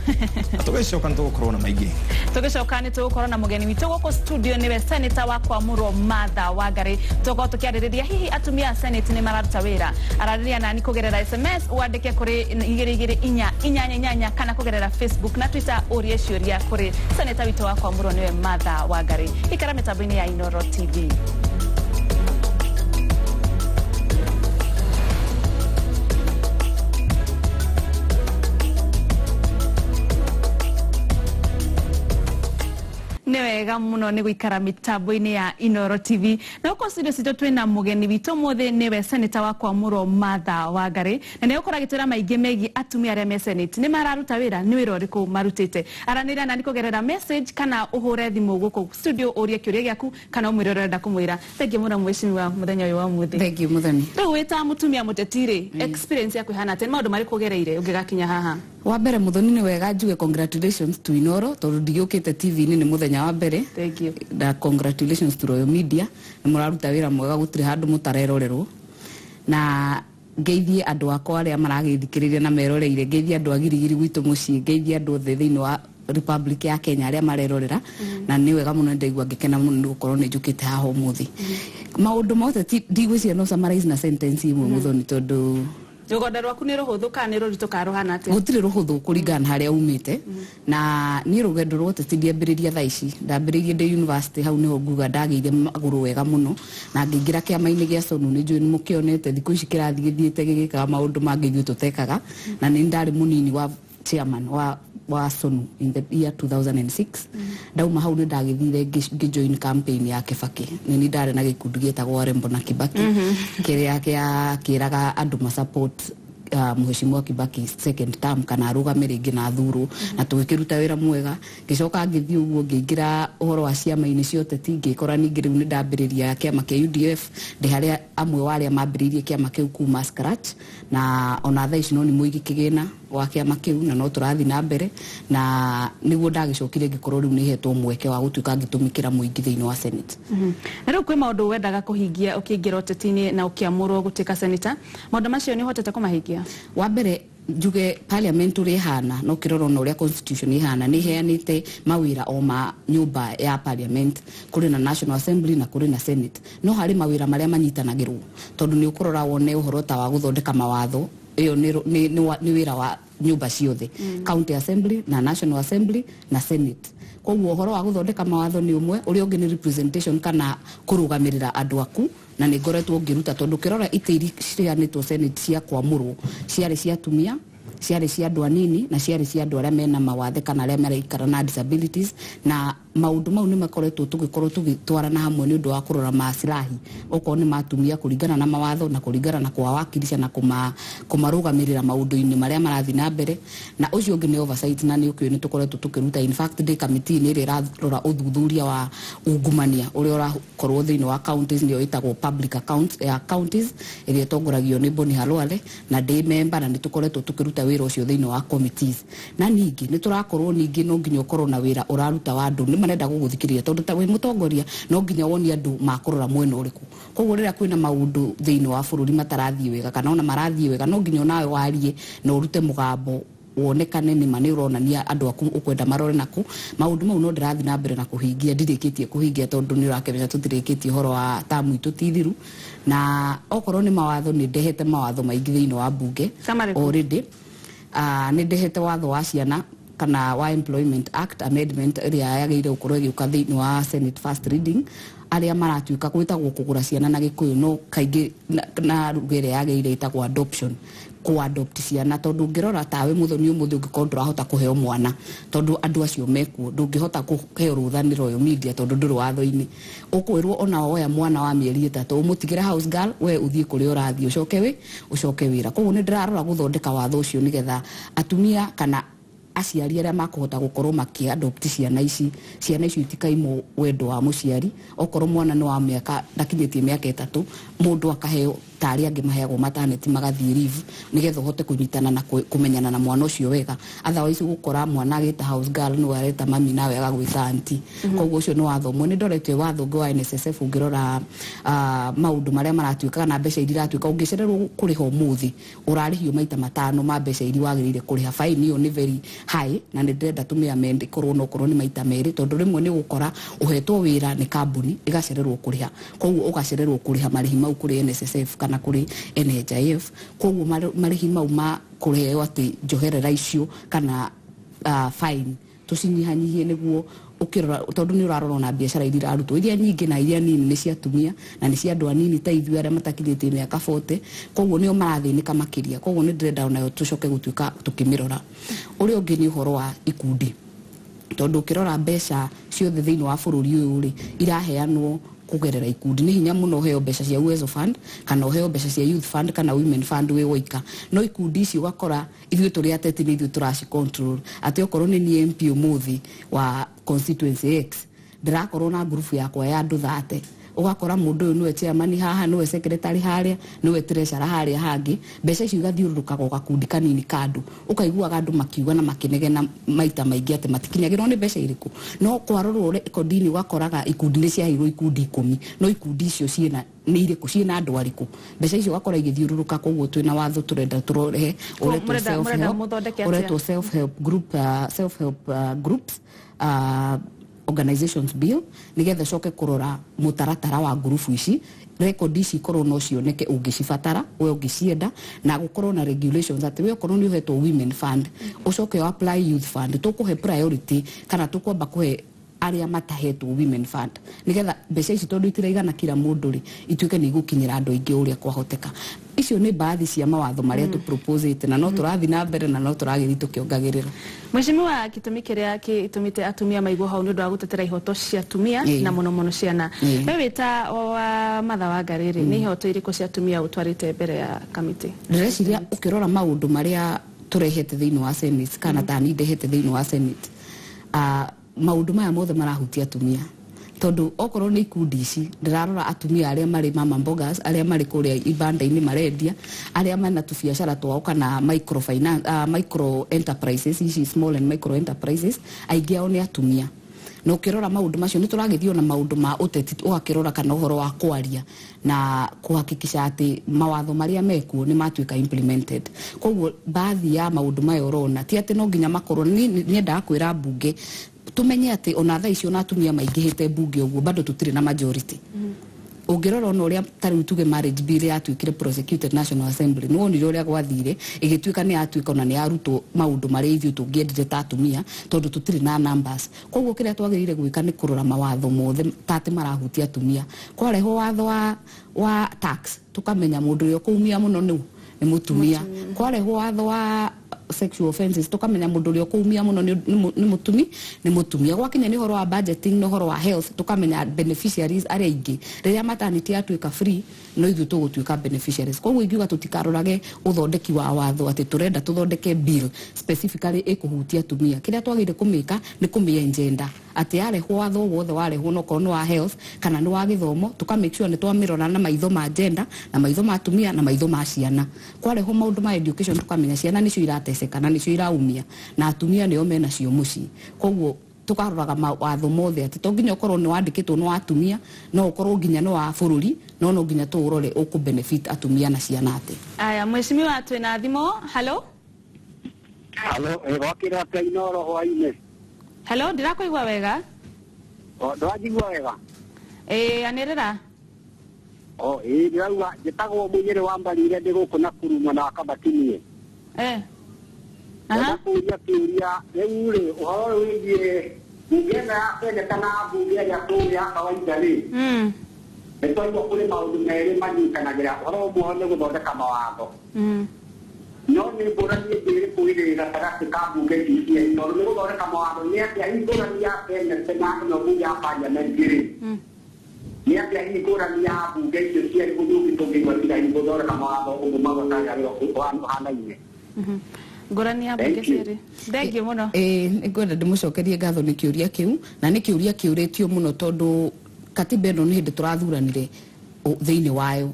Speaker 6: na tũgĩcoka nĩ tũgũkorwo na maingĩ.
Speaker 1: Tũgĩcoka nĩ tũgũkorwo na mũgeni witũ gũkũ studio nĩwe seneta wa Kwamũrwo Martha Wangari. Tũgũkorwo tũkĩarĩrĩria hihi atumia a senate nĩ mararuta wĩra. Ararĩria nani kũgerera SMS wandĩke kũrĩ 22488 kana kũgerera Facebook na Twitter ũrie ciũria kũrĩ seneta witũ wa Kwamũrwo nĩwe Martha Wangari. Ikara mĩtambo-inĩ ya Inoro TV. Nĩ wega mũno nĩ gũikara mĩtambo-inĩ ya Inoro TV. Na gũkũ studio citũ twĩna mũgeni witũ ũmũthĩ nĩwe seneta wa Kwamũrwo Martha Wangari, na nĩ egũkorwo agĩtwĩra maingĩ megiĩ atumia arĩa me senate nĩ mararuta wĩra, nĩ wĩra ũrĩkũ marutĩte. Aranĩria nani kũgerera message kana ũhũre thimũ gũkũ studio ũrie kĩũria gĩaku kana ũmwĩre ũrĩa ũrenda kũmwĩra. Thengiũ mũno mheshimiwa mũthenya ũyũ wa ũmũthĩ.
Speaker 18: Thengiũ Mũthoni.
Speaker 1: Rĩu wĩ ta mũtumia mũteti rĩ, experience yaku ĩhana atĩa? Nĩ maũndũ marĩkũ ũgereire ũngĩgakinya haha?
Speaker 18: Wa mbere Mũthoni nĩ wega njuge congratulations to Inoro tondũ ndigĩũkĩte TV-inĩ nĩ mũthenya wa mbere.
Speaker 1: Thank you.
Speaker 18: Na congratulations to Royal Media nĩ mũraruta wĩra mwega gũtirĩ handũ mũtarerorerwo. Na ngeithie andũ akwa arĩa maragĩthikĩrĩria na meroreire, ngeithie andũ a Girigiri gwitũ mũciĩ, ngeithie andũ othe thĩinĩ wa Republic ya Kenya arĩa marerorera. Na nĩ wega mũno ndaigua ngĩkena mũno nĩ gũkorwo nĩ njũkĩte haha ũmũthĩ. Maũndũ mothe ndigwĩciria no summarize na sentence ĩmwe Mũthoni tondũ
Speaker 1: rũgendo rwaku nĩ rũhũthũ kana nĩ rũritũ kana rũhana atĩa?
Speaker 18: Gũtirĩ rũhũthũ kũringana na harĩa umĩte. Na niĩ rũgendo rwa ũteti ndiambĩrĩria thaa ici, ndambĩrĩirie ndĩ university, hau nĩho nguga ndagĩire magũrũ wega mũno na ngĩingĩra kĩama-inĩ gĩa SONU. Nĩ njũĩ nĩ mũkĩonete thikũ ici kĩrathiĩ gĩthiĩte gĩgĩkaga maũndũ mangĩ ithuĩ tũtekaga, na nĩ ndarĩ mũnini wa chairman wa SONU in the year 2006. Ndauma hau nĩ ndagĩthire ngĩjoin campaign ya Kibaki. Nĩ niĩ ndarĩ na gĩkundi gĩtagwo Warembo na Kibaki kĩrĩa kĩraga andũ ma support Mheshimiwa Kibaki second term kana arũgame rĩngĩ na athurwo, na tũgĩkĩruta wĩra mwega. Ngĩcoka ngĩthiĩ ũguo ngĩingĩra ũhoro wa ciama-inĩ cia ũteti, ngĩkora ningĩ rĩu nĩ ndambĩrĩria kĩama kĩa UDF, ndĩ harĩa amwe wa arĩa mambĩrĩirie kĩama kĩu kuma scratch, na ona thaa ici no nĩ mũigi kĩgĩna wa kĩama kĩu na no tũrathiĩ na mbere, na nĩguo ndagĩcokire ngĩkorwo rĩu nĩhetwo mweke wa gũtuĩka ngĩtũmĩkĩra mũingĩ thĩinĩ wa Senate.
Speaker 1: Na rĩu kwĩ maũndũ wendaga kũhingia ũkĩingĩra ũteti-inĩ na ũkĩamũrwo gũtuĩka senator, maũndũ macio nĩ ũhotete kũmahingia?
Speaker 18: Wa mbere njuge parliament ũrĩa ĩhana no kĩrorwo na ũrĩa constitution ĩhana nĩ ĩheanĩte mawĩra o ma nyũmba ya parliament, kũrĩ na National Assembly na kũrĩ na Senate, no harĩ mawĩra marĩa manyitanagĩrwo tondũ nĩ ũkũrora wone ũhoro ta wa gũthondeka mawatho, ĩyo nĩ wĩra wa nyũmba ciothe, County Assembly na National Assembly na Senate. Koguo ũhoro wa gũthondeka mawatho nĩ ũmwe, ũrĩa ũngĩ nĩ representation kana kũrũgamĩrĩra andũ aku, na nĩ ngoretwo ngĩruta tondũ ũkĩrora itĩ iria ciheanĩtwo Senate cia kwamũrwo ciarĩ cia atumia, ciarĩ cia andũ anini na ciarĩ cia andũ arĩa mena mawathe kana arĩa maraikara na disabilities, na
Speaker 4: maundu mau ni makoretwo tugikorwo tugitwarana hamwe ni undu wa kurora maslahi okorwo ni matumia kuringana na mawatho na kuringana na kuwawakilisha na kumarugamirira maundu-ini maria marathi na mbere. Na ucio ungi ni oversight, na ni ukiu ni tukoretwo tukiruta. In fact ndi committee ni irarora uthuthuria wa ungumania uria urakorwo thiini wa counties, nio itagwo public accounts ya counties iria itongoragio ni Boni Halwale, na ndi member, na ni tukoretwo tukiruta wira ucio thiini wa committees. Na ningi ni turakorwo ningi no nginya ukorwo na wira uraruta wa andu ni marenda guguthikiriria, tondu ta wi mutongoria no nginya wonie andu makurora mwena uriku. Koguo riria kwina maundu thiini wa bururi matarathii wega kana ona marathii wega, no nginya onawe warie na urute mugambo wonekane ni ma ni uronania andu aku ukwenda marore naku. Maundu mau no ndirathi na mbere na kuhingia, ndirikitie kuhingia tondu ni urakemenya tutirikitie horo wa tamu itu tithiru. Na okorwo ni mawatho ni ndehete mawatho maingi thiini wa bunge already. Ni ndehete watho wa ciana kana wa Employment Act amendment iria yagĩrĩire gũkorwo ĩgĩũka thĩinĩ wa Senate first reading, arĩa maratuĩka gwĩtagwo kũgũra ciana na Gĩkũyũ, no kaingĩ na ruga ĩrĩa yagĩrĩire ĩtagwo adoption, ku-adopt ciana. Tondu ũngĩrora tawe Muthoni ũmũthĩ ũngĩkorwo ndũrahota kũheo mwana tondu andũ acio mekuo, ndũngĩhota kũheo rũtha nĩ Royal Media tondu ndũrĩ watho-inĩ. Ũkwĩrwo ona woya mwana wa mĩeri 3 ũmũtigĩre house girl, we ũthiĩ kũrĩa ũrathiĩ ũcoke wĩra. Koguo nĩ ndĩrarora gũthondeka watho ũcio nĩgetha atumia kana aciari arĩa makũhota gũkorwo makĩadopt ciana ici, ciana icio itikaimwo wendo wa mũciari. Okorwo mwana nĩ wa mĩaka ndakinyĩtie mĩaka 3, mũndũ akaheo ta arĩa angĩ maheagwo maternity magathiĩ leave nĩgetha ũhote kũnyitana na kũmenyana na mwana ũcio wega. Otherwise ũgũkora mwana agĩta house girl nĩwe areta mami nawe agagwĩta auntie. Koguo ũcio nĩ watho ũmwe. Nĩ ndorete watho ũngĩ wa NSSF ũngĩrora maũndũ marĩa maratuĩka kana mbeca iria iratuĩka, ũngĩcererwo kũrĩha ũmũthĩ ũrarĩhio maita 5 ma mbeca iria wagĩrĩire kũrĩha. Fine ĩyo nĩ very high, na nĩ ndĩrenda tũmĩamend ĩkorwo no korwo nĩ maita 2, tondũ rĩmwe nĩ ũgũkora ũhetwo wĩra nĩ kambuni ĩgacererwo kũrĩha, koguo ũgacererwo kũrĩha marĩhi mau kũrĩ NSSF kana kũrĩ NHIF. Koguo marĩhi mau ma kũreheo atĩ njoherera icio kana fine tũcinyihanyihie nĩguo ukirora, tondu ni urarora ona biacara iria irarutwo iria nyingi na iria nini ni cia atumia na ni cia andu anini ta ithuĩ arĩa matakinyĩtie mĩaka 40, koguo nĩo marathĩnĩka makĩria. Koguo nĩ ndĩrenda onayo tũcoke gũtuĩka tũkĩmĩrora. Ũrĩa ũngĩ nĩ ũhoro wa ikundi, tondu ũkĩrora mbeca ciothe thĩinĩ wa bũrũri ũyũ rĩ iraheanwo kugerera ikundi. Nĩ hinya mũno ũheo mbeca cia Uwezo Fund kana ũheo mbeca cia Youth Fund kana Women Fund wĩ woika, no ikundi ici ũgakora ithuĩ tũrĩ ateti nĩ ithuĩ tũraci control. Atĩ okorwo nĩ niĩ MP ũmũthĩ wa constituency X, ndĩrakorwo na ngurubu yakwa ya andũ 30, ũgakora mũndũ ũyũ nĩwe chairman haha, nĩwe secretary harĩa, nĩwe treasurer harĩa hangĩ. Mbeca icio igathiũrũrũkaga o gakundi kanini ka andũ, ũkaiguaga andũ makiuga na makĩnegena maita maingĩ atĩ matikinyagĩrwo nĩ mbeca irĩkũ. No kwarorwo rekondi-inĩ ũgakoraga ikundi nĩ ciaheirwo ikundi 10, no ikundi icio ciĩna nĩ irĩkũ, ciĩna andũ arĩkũ, mbeca icio ũgakora igĩthiũrũrũka. Koguo twĩna watho tũrenda tũrehe ũretwo self help group, self help groups organizations bill, nigetha coke kurora mutaratara wa ngurubu ici, rekondi ici ikorwo no cioneke ũngĩcibatara we ũngĩcienda, na gũkorwo na regulations atĩ we okorwo nĩ ũhetwo women fund ũcoke apply youth fund, tũkũhe priority kana tũkwamba kũhe arĩa matahetwo women fund nigetha mbeca ici tondu itiraigana kila mũndũ rĩ ituĩke nĩ igũkinyĩra andũ aingĩ ũrĩa kwahoteka. Icio nĩ baadhi cia mawatho marĩa tũproposĩte na no tũrathiĩ na mbere na no tũragĩthiĩ tũkĩongagĩrĩra.
Speaker 1: Mheshimiwa, gĩtũmi kĩrĩa gĩtũmĩte atumia maigwo hau nĩ ũndũ wa gũtetera ihoto cia atumia na mũno mũno ciana. We wĩta wa Martha Wangari rĩ, nĩ ihoto irĩkũ cia atumia ũtwarĩte mbere ya kamĩtĩ?
Speaker 4: Ndĩreciria ũkĩrora maũndũ marĩa tũrehete thĩinĩ wa Senate kana ta niĩ ndehete thĩinĩ wa Senate, maũndũ maya mothe marahutia atumia, tondu okorwo nĩ ikundi ici ndĩrarora atumia arĩa marĩ mama mbogas, arĩa marĩ kũrĩa ibanda-inĩ marendia, arĩa mena tũbiacara twao kana microfinance, micro enterprises ici, small and micro enterprises, aingĩ ao nĩ atumia. Na ũkĩrora maũndũ macio nĩ tũragĩthiĩ ona maũndũ ma ũteti, ũgakĩrora kana ũhoro wa kwaria na kũhakikisha atĩ mawatho marĩa mekuo nĩ matuĩka implemented. Koguo baadhi ya maũndũ maya ũrona ti atĩ no nginya makorwo, nyendaga kwĩra mbunge tumenye atĩ ona thaa ici ona atumia maingĩhĩte mbunge ũguo bado tũtirĩ na majority. Ũngĩrora ona ũrĩa ta rĩu tuge marriage bill yatuĩkire prosecuted National Assembly, nĩ wonire ũrĩa gwathire ĩgĩtuĩka nĩ yatuĩka ona nĩ yarutwo maũndũ marĩa ithuĩ tũngĩendire ta atumia tondũ tũtirĩ na numbers. Koguo kĩrĩa twagĩrĩire gwĩka nĩ kũrora mawatho mothe ta atĩ marahutia atumia. Kwarehwo watho wa tax tũkamenya mũndũ ũrĩa ũkũumia mũno nĩ mũtumia. Kwarehwo watho wa sexual offenses tukamenya mundu uria kuumia muno ni mutumi ni mutumia. Gwakinya ni uhoro wa budgeting na uhoro wa health tukamenya beneficiaries aria ingi riria maternity yatuika free no ithuĩ tũgũtuĩka beneficiaries. Koguo ingiuga tũtikarorage ũthondeki wa watho atĩ tũrenda tũthondeke bill specifically ĩkũhutia atumia. Kĩrĩa twagĩrĩire kũmĩka nĩ kũmĩenjenda atĩ yarehwo watho wothe warehwo no korwo nĩ wa health kana nĩ wa gĩthomo tũka make sure nĩ twamĩrora na maitho ma gender na maitho ma atumia na maitho ma ciana. Kwarehwo maũndũ ma education tũkamenya ciana nĩcio irateceka na nĩcio iraumia na atumia nĩo menacio mũciĩ. Koguo tukaroraga mawatho mothe atĩ to nginya ũkorwo nĩ wandĩkĩtwo nĩ wa atumia no ũkorwo nginya nĩ wa bũrũri no no nginya tũũrore ũkũ benefit atumia na ciana atĩ.
Speaker 1: Aya mheshimiwa twĩna thimũ. Hello.
Speaker 5: Hello, gwakĩra atĩa Inoro hwainĩ?
Speaker 1: Hello, ndĩrakũigua wega.
Speaker 5: Ndĩranjigua wega?
Speaker 1: Ĩĩ, anĩrĩra.
Speaker 5: O, ĩĩ ndĩrauga njĩtagwo Mũnyĩrĩ wa Mbarire ndĩ gũkũ Nakuru mwena wa Kabatini. Aha. Kũria kĩũria rĩu rĩ ũhoro ũyũ wĩgiĩ mbunge ĩno ya seneta na mbunge ĩrĩa tũĩ ya kawaida rĩ, nĩ twaigua kũrĩ maũndũ merĩ manyitanagĩra. Ũhoro ũmwe nĩ gũthondeka mawatho, no nĩ ngũrani ĩngĩ ĩrĩkũ ĩrĩ gatagatĩ ka mbunge ici cierĩ? Tondũ nĩ gũthondeka mawatho, nĩ atĩa hihi ngũrani ya seneta na ĩno mbunge ya parliament rĩ, nĩ atĩa hihi ngũrani ya mbunge icio cierĩ ũndũ ũngĩ tũngĩigua tiga hihi gũthondeka mawatho ũguo magotagĩrĩrwo ũhanaine?
Speaker 1: Ngũrani ya mbunge cierĩ. Thengiũ mũno.
Speaker 4: Ĩĩ nĩngwenda ndĩmũcokerie ngatho nĩ kĩũria kĩu na nĩ kĩũria kĩũrĩtio mũno tondũ katiba ĩno nĩ hĩndĩ tũrathuranire thĩinĩ wayo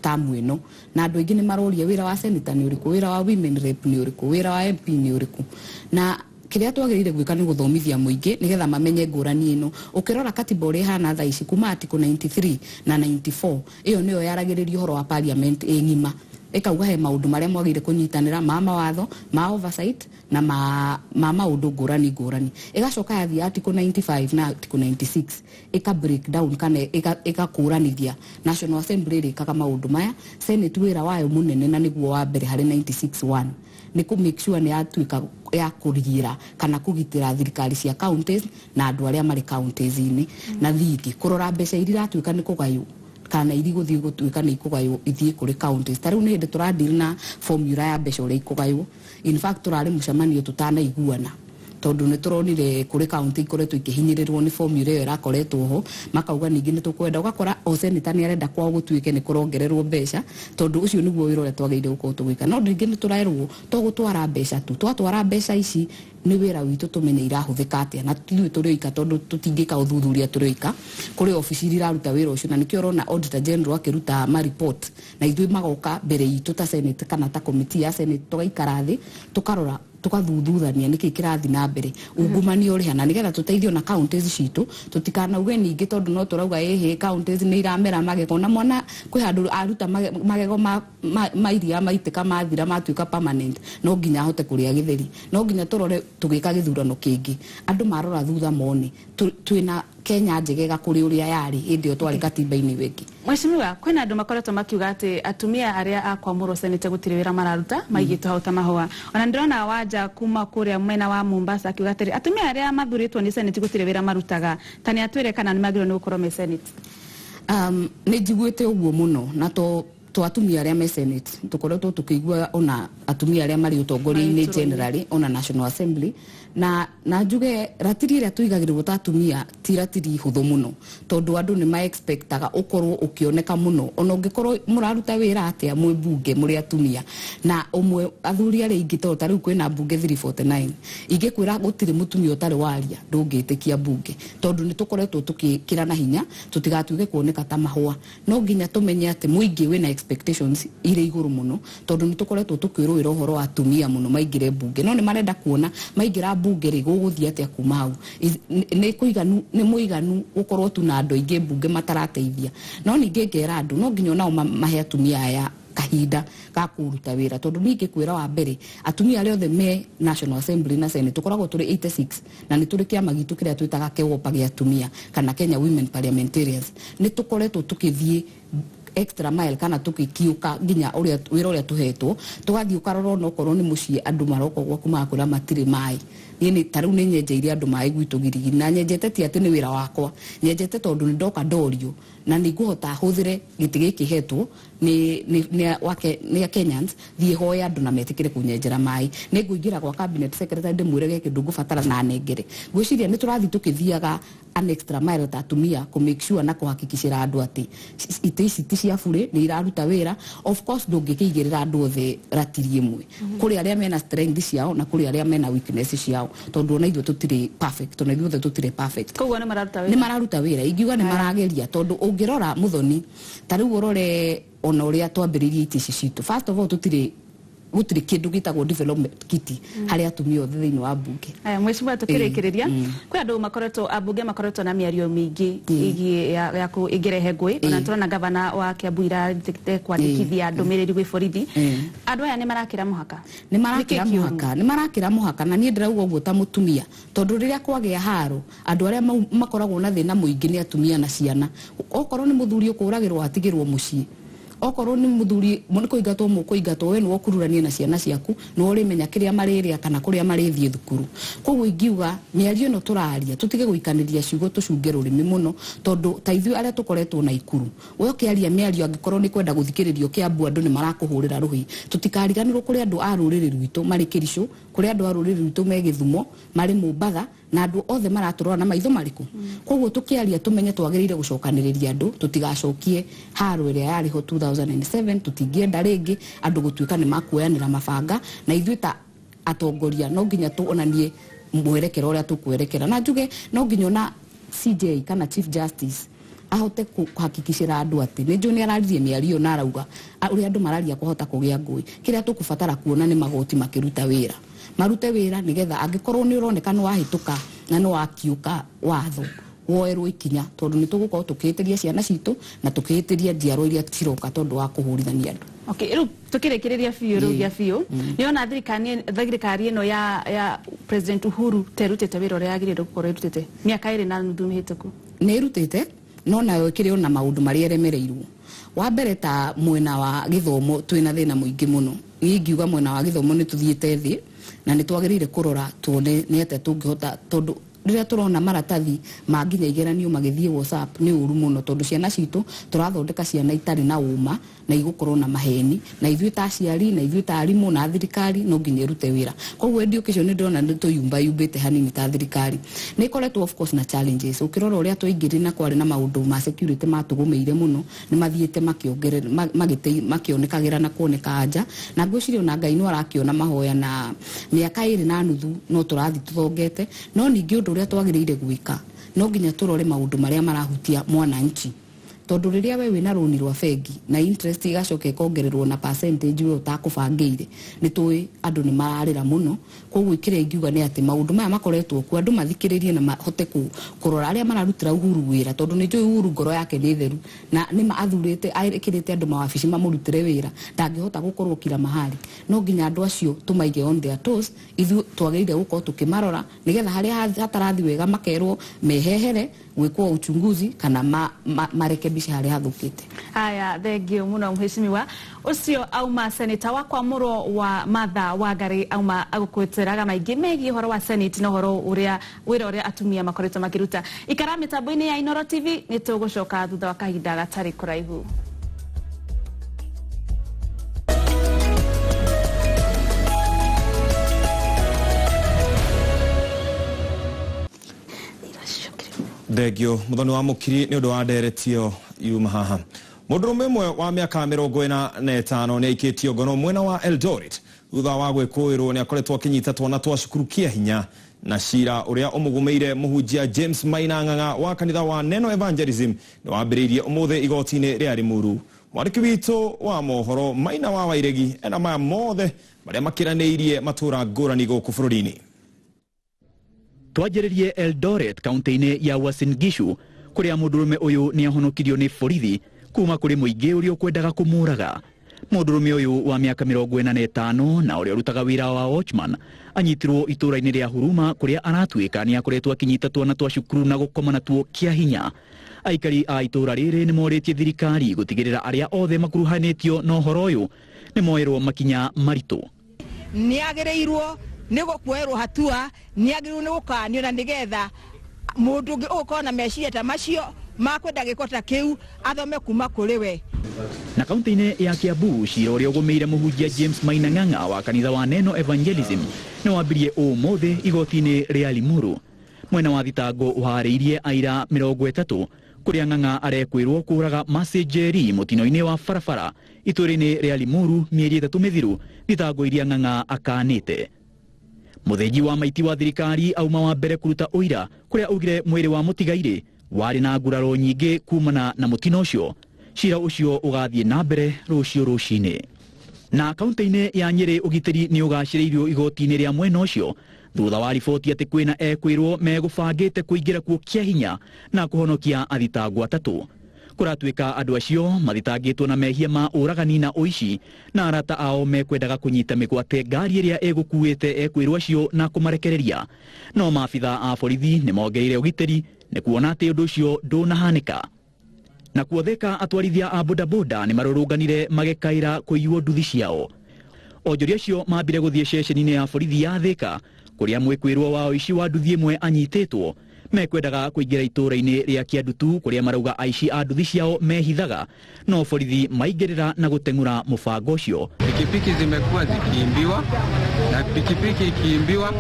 Speaker 4: tamu ĩno na andũ aingĩ nĩ maroria wĩra wa senator nĩ ũrĩkũ, wĩra wa women rep nĩ ũrĩkũ, wĩra wa MP nĩ ũrĩkũ. Na kĩrĩa twagĩrĩire gwĩka nĩ gũthomithia mũingĩ nĩgetha mamenye ngũrani ĩno. Ũkĩrora katiba ũrĩa ĩhana thaa ici kuma article 93 na 94 ĩyo nĩyo yaragĩrĩria ũhoro wa parliament ĩ ng'ima, ĩkauga he maũndũ marĩa mwagĩrĩire kũnyitanĩra ma mawatho ma oversight na ma maũndũ ngũrani ngũrani. Ĩgacoka yathiĩ article 95 na article 96 ĩka break down kana ĩgakũranithia National Assembly ĩrĩkaga maũndũ maya. Senate wĩra wayo mũnene na nĩguo wa mbere harĩ 96.1 nĩ kũ make sure nĩ yatuĩka ya kũrigĩra kana kũgitĩra thirikari cia counties na andũ arĩa marĩ counties-inĩ, na thingĩ kũrora mbeca iria iratuĩka nĩ kũgaywo kana iri gũthiĩ gũtuĩka nĩ ikũgaywo ithiĩ kũrĩ counties. Ta rĩu nĩ hĩndĩ tũradeal na formula ya mbeca ũrĩa ikũgaywo. In fact tũrarĩ mũcemanio tũtanaiguana tondũ nĩ tũronire kũrĩ county ikoretwo ikĩhinyĩrĩrwo nĩ formula ĩyo ĩrakoretwo ho, makauga ningĩ nĩ tũkwenda, ũgakora o senator nĩ arenda kwao gũtuĩke nĩ kũrongererwo mbeca tondũ ũcio nĩguo wĩra ũrĩa twagĩrĩire gũkorwo tũgĩka. No ningĩ nĩ tũrerwo to gũtwara mbeca tu, twatwara mbeca ici nĩ wĩra witũ tũmenye irahũthĩka atĩa na ithuĩ tũrĩ oika tondũ tũtingĩka ũthuthuria tũrĩ oika. Kũrĩ obici iria iraruta wĩra ũcio na nĩkĩo ũrona Auditor General akĩruta ma report na ithuĩ magoka mbere itũ ta Senate kana ta committee ya Senate tũgaikara thĩ tũkarora tũkathuthuthania nĩkĩ kĩrathiĩ na mbere ungumania ũrĩ hana nĩgetha tũteithio na counties citũ tũtikanauge ningĩ tondũ no tũrauga ĩhĩ counties nĩ iramera magego na mwana kwĩ handũ aruta magego ma iria maitĩka mathira matuĩka permanent no nginya ahote kũrĩa gĩtheri. No nginya tũrore tũgĩka gĩthurano kĩngĩ andũ marora thutha mone twĩna Kenya njegega kũrĩ ũrĩa yarĩ hĩndĩ ĩyo twarĩ katiba-inĩ wengĩ.
Speaker 1: Mheshimiwa, kwĩna andũ makoretwo makiuga atĩ atumia arĩa a kwamũrwo senate gũtirĩ wĩra mararuta maigĩtwo hau ta mahũa. Ona ndĩrona wanja kuma kũrĩa mwena wa Mombasa akiuga atĩrĩ atumia arĩa mathurĩtwo nĩ senate gũtirĩ wĩra marutaga, ta nĩ atwĩre kana nĩ magĩrĩirwo nĩ gũkorwo me senate.
Speaker 4: Nĩ njiguĩte ũguo mũno na to atumia arĩa me senate tũkoretwo tũkĩigua ona atumia arĩa marĩ ũtongoria-inĩ generally ona National Assembly na njuge ratiri ĩrĩa tũigagĩrĩrwo ta atumia ti ratiri hũthũ mũno tondũ andũ nĩ ma-expectaga ũkorwo ũkĩoneka mũno ona ũngĩkorwo mũraruta wĩra atĩa mwĩ mbunge mũrĩ atumia na ũmwe athuri arĩa aingĩ tondũ ta rĩu kwĩna mbunge 349 ingĩkwĩra gũtirĩ mũtumia ũtarĩ waria ndũngĩtĩkia mbunge tondũ nĩ tũkoretwo tũkĩkĩra na hinya tũtigatuĩke kuoneka ta mahũa. No nginya tũmenye atĩ mũingĩ wĩna expectations irĩ igũrũ mũno tondũ nĩ tũkoretwo tũkĩrũĩra ũhoro wa atumia mũno maingĩre mbunge no nĩ marenda kuona maingĩra mbunge rĩ gũgũthiĩ atĩa kuma hau nĩ kũiganu nĩ mũiganu gũkorwo tu na andũ aingĩ mbunge matarateithia. No ningĩ ngera andũ no nginya onao mahe atumia aya kahinda ga kũruta wĩra tondũ niĩ ingĩkwĩra wa mbere atumia arĩa othe me National Assembly na Senate tũkoragwo tũrĩ 86 na nĩ tũrĩ kĩama gitũ kĩrĩa twĩtaga KEWOPA gĩa atumia kana Kenya Women Parliamentarians nĩ tũkoretwo tũkĩthiĩ extra mile kana tukikiuka nginya uria wira uria tuhetwo tugathii ukarora ona okorwo ni mucii andu maroka gwaku magakwira matire mai Niĩ nĩ ta rĩu nĩ nyenjeire andũ maĩ gwitũ Girigiri, na nyenjete ti atĩ nĩ wĩra wakwa, nyenjete tondũ nĩ ndoka ndorio na nĩ ngũhota hũthĩre gĩtĩ gĩkĩ hetwo nĩ Kenyans, thiĩ hoe andũ na metĩkĩre kũnyenjera maĩ. Nĩ ngũingĩra gwa cabinet secretary ndĩmwĩre gĩkĩ ndũngũbatara na anengere. Ngwĩciria nĩ tũrathiĩ tũkĩthiaga an extra mile ta atumia kũ make sure na kũhakikicĩra andũ atĩ itĩ ici ti cia burĩ, nĩ iraruta wĩra. Of course ndũngĩkĩigĩrĩra andũ othe ratiri ĩmwe, kũrĩ arĩa mena strength ciao na kũrĩ arĩa mena weakness ciao, tondũ ona ithuĩ tũtirĩ perfect, ona ithuĩ othe tũtirĩ perfect.
Speaker 1: Koguo nĩ mararuta wĩra?
Speaker 4: Nĩ mararuta wĩra, ingiuga nĩ marageria, tondũ ũngĩrora Muthoni ta rĩu ũrore ona ũrĩa twambĩrĩirie itĩ ici citũ, first of all tũtirĩ gũtirĩ kĩndũ gĩtagwo development kitty harĩ atumia othe thĩinĩ wa mbunge.
Speaker 1: Aya, mheshimiwa, tukĩrĩkĩrĩria, kwĩ andũ makoretwo, ambunge makoretwo na mĩario mĩingĩ ĩgiĩ ya ĩngĩrehe ngũĩ, ona tũrona gavana wa Kiambu irathĩte kwandĩkithia ndũmĩrĩri gwĩ borithi. Andũ aya nĩ marakĩra mũhaka?
Speaker 4: Nĩ marakĩra mũhaka, nĩ marakĩra mũhaka, na niĩ ndĩrauga ũguo ta mũtumia, tondũ rĩrĩa kwagĩa haro andũ arĩa makoragwo na thĩna mũingĩ nĩ atumia na ciana. Okorwo nĩ mũthuri ũkũragĩrwo atigĩrwo mũciĩ, okorwo nĩ mũthuri nĩ kũingatwo mũkũingatwo, we nĩwe ũkururanie na ciana ciaku, nĩwe ũrĩmenya kĩrĩa marĩrĩa kana kũrĩa marĩthiĩ thukuru. Koguo ingiuga mĩario ĩno tũraria tũtige gũikanĩria ciugo, tũcunge rũrĩmĩ mũno, tondũ ta ithuĩ arĩa tũkoretwo na ikuru, we ũkĩaria mĩario angĩkorwo nĩ kwenda gũthikĩrĩrio Kĩambu andũ nĩ marakũhũrĩra rũhĩ. Tũtikariganĩrwo kũrĩ andũ a rũrĩrĩ rwitũ marĩ Kĩricũ, kũrĩ andũ a rũrĩrĩ rwitũ me Gĩthumo, marĩ Mombatha, na andũ othe maratũrora na maitho marĩkũ. Koguo tũkĩaria tũmenye twagĩrĩire gũcokanĩrĩria andũ, tũtigacokie haro ĩrĩa yarĩ ho 2007. Tũtingĩenda rĩngĩ andũ gũtuĩka nĩ makuoyanĩra mabanga, na ithuĩ ta atongoria no nginya tuonanie mwerekero ũrĩa tũkwerekera. Na njuge no nginya ona CJ kana Chief Justice ahote kuhakikishira andũ atĩ nĩ njũĩ nĩ araririe mĩario na arauga ũrĩa andũ mararia kũhota kũgĩa ngũĩ. Kĩrĩa tũkũbatara kuona nĩ magoti makĩruta wĩra, marute wĩra nĩgetha angĩkorwo nĩ ũroneka nĩ wahĩtũka na nĩ wakiũka watho woerwo ikinya, tondũ nĩ tũgũkorwo tũkĩhĩtĩria ciana citũ na tũkĩhĩtĩria njiarwa iria ciroka tondũ wa kũhũrithania andũ.
Speaker 1: Okay, rĩu tũkĩrĩkĩrĩria biũ, rĩu gĩa biũ, nĩona thirikari ĩno ya President Uhuru terutĩte wĩra ũrĩa yagĩrĩirwo gũkorwo ĩrutĩte mĩaka 2.5 mĩhĩtũku?
Speaker 4: Nĩ ĩrutĩte, no nayo ĩkĩrĩ ona maũndũ marĩa ĩremereirwo. Wa mbere ta mwena wa gĩthomo twĩna thĩna mũingĩ mũno. Niĩ ingiuga mwena wa gĩthomo nĩ tũthiĩte thĩ na nĩ twagĩrĩire kũrora tuone nĩ atĩa tũngĩhota, tondũ rĩrĩa tũrona maratathi ma nginya igeranio magĩthiĩ WhatsApp nĩ ũru mũno, tondũ ciana citũ tũrathondeka ciana itarĩ na ũma na igũkorwo na maheni, na ithuĩ ta aciari na ithuĩ ta arimũ na thirikari no nginya ĩrute wĩra. Koguo education nĩ ndĩrona nĩ tũyumbayumbĩte hanini ta thirikari. Nĩ ĩkoretwo of course na challenges, ũkĩrora ũrĩa twaingĩrire na kwarĩ na maũndũ ma security matũgũmĩire mũno, nĩ mathiĩte makĩonekagĩra na kuoneka anja, na ngwĩciria ona Ngai no arakĩona mahoya, na mĩaka 2.5 no tũrathiĩ tũthongete. No ningĩ ũndũ ũrĩa twagĩrĩire gwĩka no nginya tũrore maũndũ marĩa marahutia mwananchi, tondũ rĩrĩa we wĩna rũni rwa bengi na interest igacoka ĩkongererwo na percentage we ũtakũbangĩire, nĩ tũĩ andũ nĩ mararĩra mũno. Koguo kĩrĩa ingiuga nĩ atĩ maũndũ maya makoretwo kuo andũ mathikĩrĩrie na mahote kũrora arĩa mararutĩra Uhuru wĩra, tondũ nĩ njũĩ Uhuru ngoro yake nĩ theru na nĩ athurĩte ekĩrĩte andũ mawabici mamũrutĩre wĩra, ndangĩhota gũkorwo kila mahali. No nginya andũ acio tũmaige on their toes, ithuĩ twagĩrĩire gũkorwo tũkĩmarora nĩgetha harĩa hatarathi wega makerwo mehehere gwĩkwo uchunguzi kana marekebishe harĩa hathũkĩte.
Speaker 1: Haya, thengio mũno mheshimiwa. Ũcio auma seneta wa kwamũrwo wa Martha Wangari auma agũkwĩtĩraga maingĩ megiĩ ũhoro wa senate na ũhoro ũrĩa wĩra ũrĩa atumia makoretwo makĩruta. Ikara mĩtambo-inĩ ya Inooro TV, nĩ tũgũcoka thutha wa kahinda gatarĩ kũraihu.
Speaker 6: Thengio Muthoni wa Mukiri nĩ ũndũ wa nderetio yuma haha. Mũndũrũme ũmwe wa mĩaka 45 nĩ aikĩtio ngono mwena wa Eldoret thutha wa gwĩkũĩrwo nĩ akoretwo akĩnyita twana twa cukuru kĩa hinya, na cira ũrĩa ũmũgũmĩire mũhunjia James Maina Ng'ang'a wa kanitha wa Neno Evangelism nĩ wambĩrĩirie ũmũthĩ igoti-inĩ rĩa Limuru. Mwandĩki witũ wa mohoro Maina wa Wairegi ena maya mothe marĩa makĩranĩirie matũra ngũrani gũkũ bũrũri-inĩ.
Speaker 8: Twanjĩrĩrie Eldoret kaunti-inĩ ya Uasin Gishu kũrĩa mũndũrũme ũyũ nĩ ahonokirio nĩ borithi kuma kũrĩ mũingĩ ũrĩa ũkwendaga kũmũraga. Mũndũrũme ũyũ wa mĩaka 45 na ũrĩa ũrutaga wĩra wa watchman anyitirwo itũũra-inĩ rĩa Huruma kũrĩa aratuĩka nĩ akoretwo akĩnyita twana twa cukuru na gũkoma natuo kĩa hinya. Aikari a itũũra rĩrĩ nĩ morĩtie thirikari gũtigĩrĩra arĩa othe makuruhanĩtio na ũhoro ũyũ nĩ moerwo makinya maritũ.
Speaker 9: Nĩ agĩrĩirwo Nĩ gũkuoerwo hatua, nĩ agĩrĩirwo nĩ gũkanio na nĩgetha mũndũ ũngĩ ũgũkorwo na meciria ta macio makwenda gĩko ta kĩu athome kuma kũrĩ we.
Speaker 8: Na kaunti-inĩ ya Kiambu, cira ũrĩa ũgũmĩire mũhunjia James Maina Ng'ang'a wa kanitha wa Neno Evangelism nĩ wambirie ũmũthĩ igoti-inĩ rĩa Limuru. Mwena wa thitango ũharĩirie aira 30 kũrĩa Ng'ang'a arekwĩrwo kũraga Mercy Njeri mũtino-inĩ wa barabara itũũra-inĩ rĩa Limuru mĩeri 3 mĩthiru, thitango iria Ng'ang'a akanĩte. Mũthĩnji wa maiti wa thirikari auma wa mbere kũruta ũira kũrĩa augire mwĩrĩ wa mũtigairĩ warĩ na nguraro nyingĩ kumana na mũtino ũcio. Cira ũcio ũgathiĩ na mbere rũciũ rũcinĩ. Na kaunti-inĩ ya Nyĩrĩ ũgitĩri nĩ ũgacĩrĩirio igoti-inĩ rĩa mwena ũcio thutha wa riboti atĩ kwĩna ekwĩrwo megũbangĩte kũingĩra kuo kĩa hinya na kũhonokia athitangwo 3. Kũratuĩka andũ acio mathitangĩtwo na mehia ma ũragani na ũici na arata ao mekwendaga kũnyita mĩgwate ngari ĩrĩa ĩgũkuĩte ekwĩrwo acio na kũmarekereria. No maabitha a borithi nĩ mongereire ũgitĩri nĩ kuona atĩ ũndũ ũcio ndũnahanĩka. Na kuotheka atwarithia a bodaboda nĩ marũrũnganire magĩkaĩra kũiywo nduthi ciao. Onjoria acio mambire gũthiĩ ceceni-inĩ ya borithi ya Thika kũrĩa mwĩkwĩrwo wa ũici wa nduthi ĩmwe anyitĩtwo. Mekwendaga kũingĩra itũũra-inĩ rĩa Kĩandutu kũrĩa marauga aici a nduthi ciao mehithaga, no borithi maingĩrĩra na gũteng'ũra mũbango ũcio.
Speaker 10: Pikipiki zimekuwa zikiimbiwa na pikipiki ikiimbiwa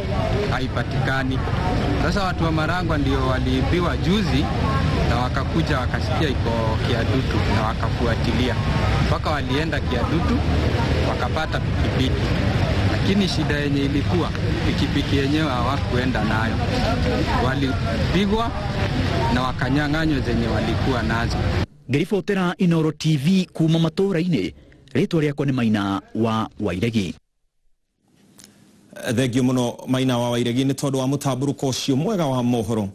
Speaker 10: haipatikani. Sasa watu wa Marangwa ndio waliimbiwa juzi na wakakuja wakasikia iko Kiadutu na wakafuatilia mpaka walienda Kiadutu wakapata pikipiki. Lakini shida yenye ilikuwa pikipiki yenyewe hawakuenda nayo, walipigwa na wakanyang'anywa zenye walikuwa nazo.
Speaker 8: Ngĩribotera Inoro TV kuma matũũra-inĩ, rĩtwa rĩakwa nĩ Maina wa Wairegi.
Speaker 6: Thengio mũno Maina wa Wairegi nĩ tondũ wa mũtambũrũko ũcio mwega wa mohoro.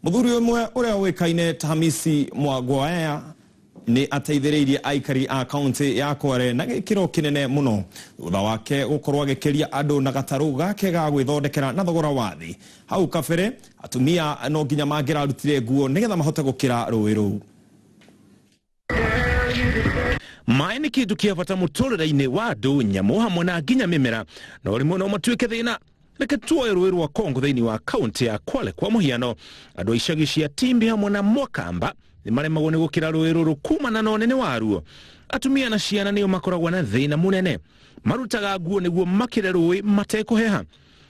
Speaker 6: Mũthuri ũmwe ũrĩa ũĩkaine ta Hamisi Mwagwaya nĩ ateithĩrĩirie aikari a kaunti ya Kwale na gĩkĩro kĩnene mũno thutha wake gũkorwo agĩkĩria andũ na gatarũ gake ga gwĩthondekera na thogora wa thĩ. Hau kabere atumia no nginya mangĩrarutire nguo nĩgetha mahote gũkĩra rũĩ rũu.
Speaker 11: Maĩ nĩ kĩndũ kĩa bata mũtũrĩre-inĩ wa andũ, nyamũ hamwe na nginya mĩmera, no rĩmwe no matuĩke thĩna. Reke tuoe rũĩ rwa Kongo thĩinĩ wa kaunti ya Kwale kwa mũhiano. Andũ a icagi cia Timbi hamwe na Mwakamba nĩ maremagwo nĩ gũkĩra rũĩ rũrũ kumana na ũnene waruo. Atumia na ciana nĩo makoragwo na thĩna mũnene, marutaga nguo nĩguo makĩre rũĩ matekũheha.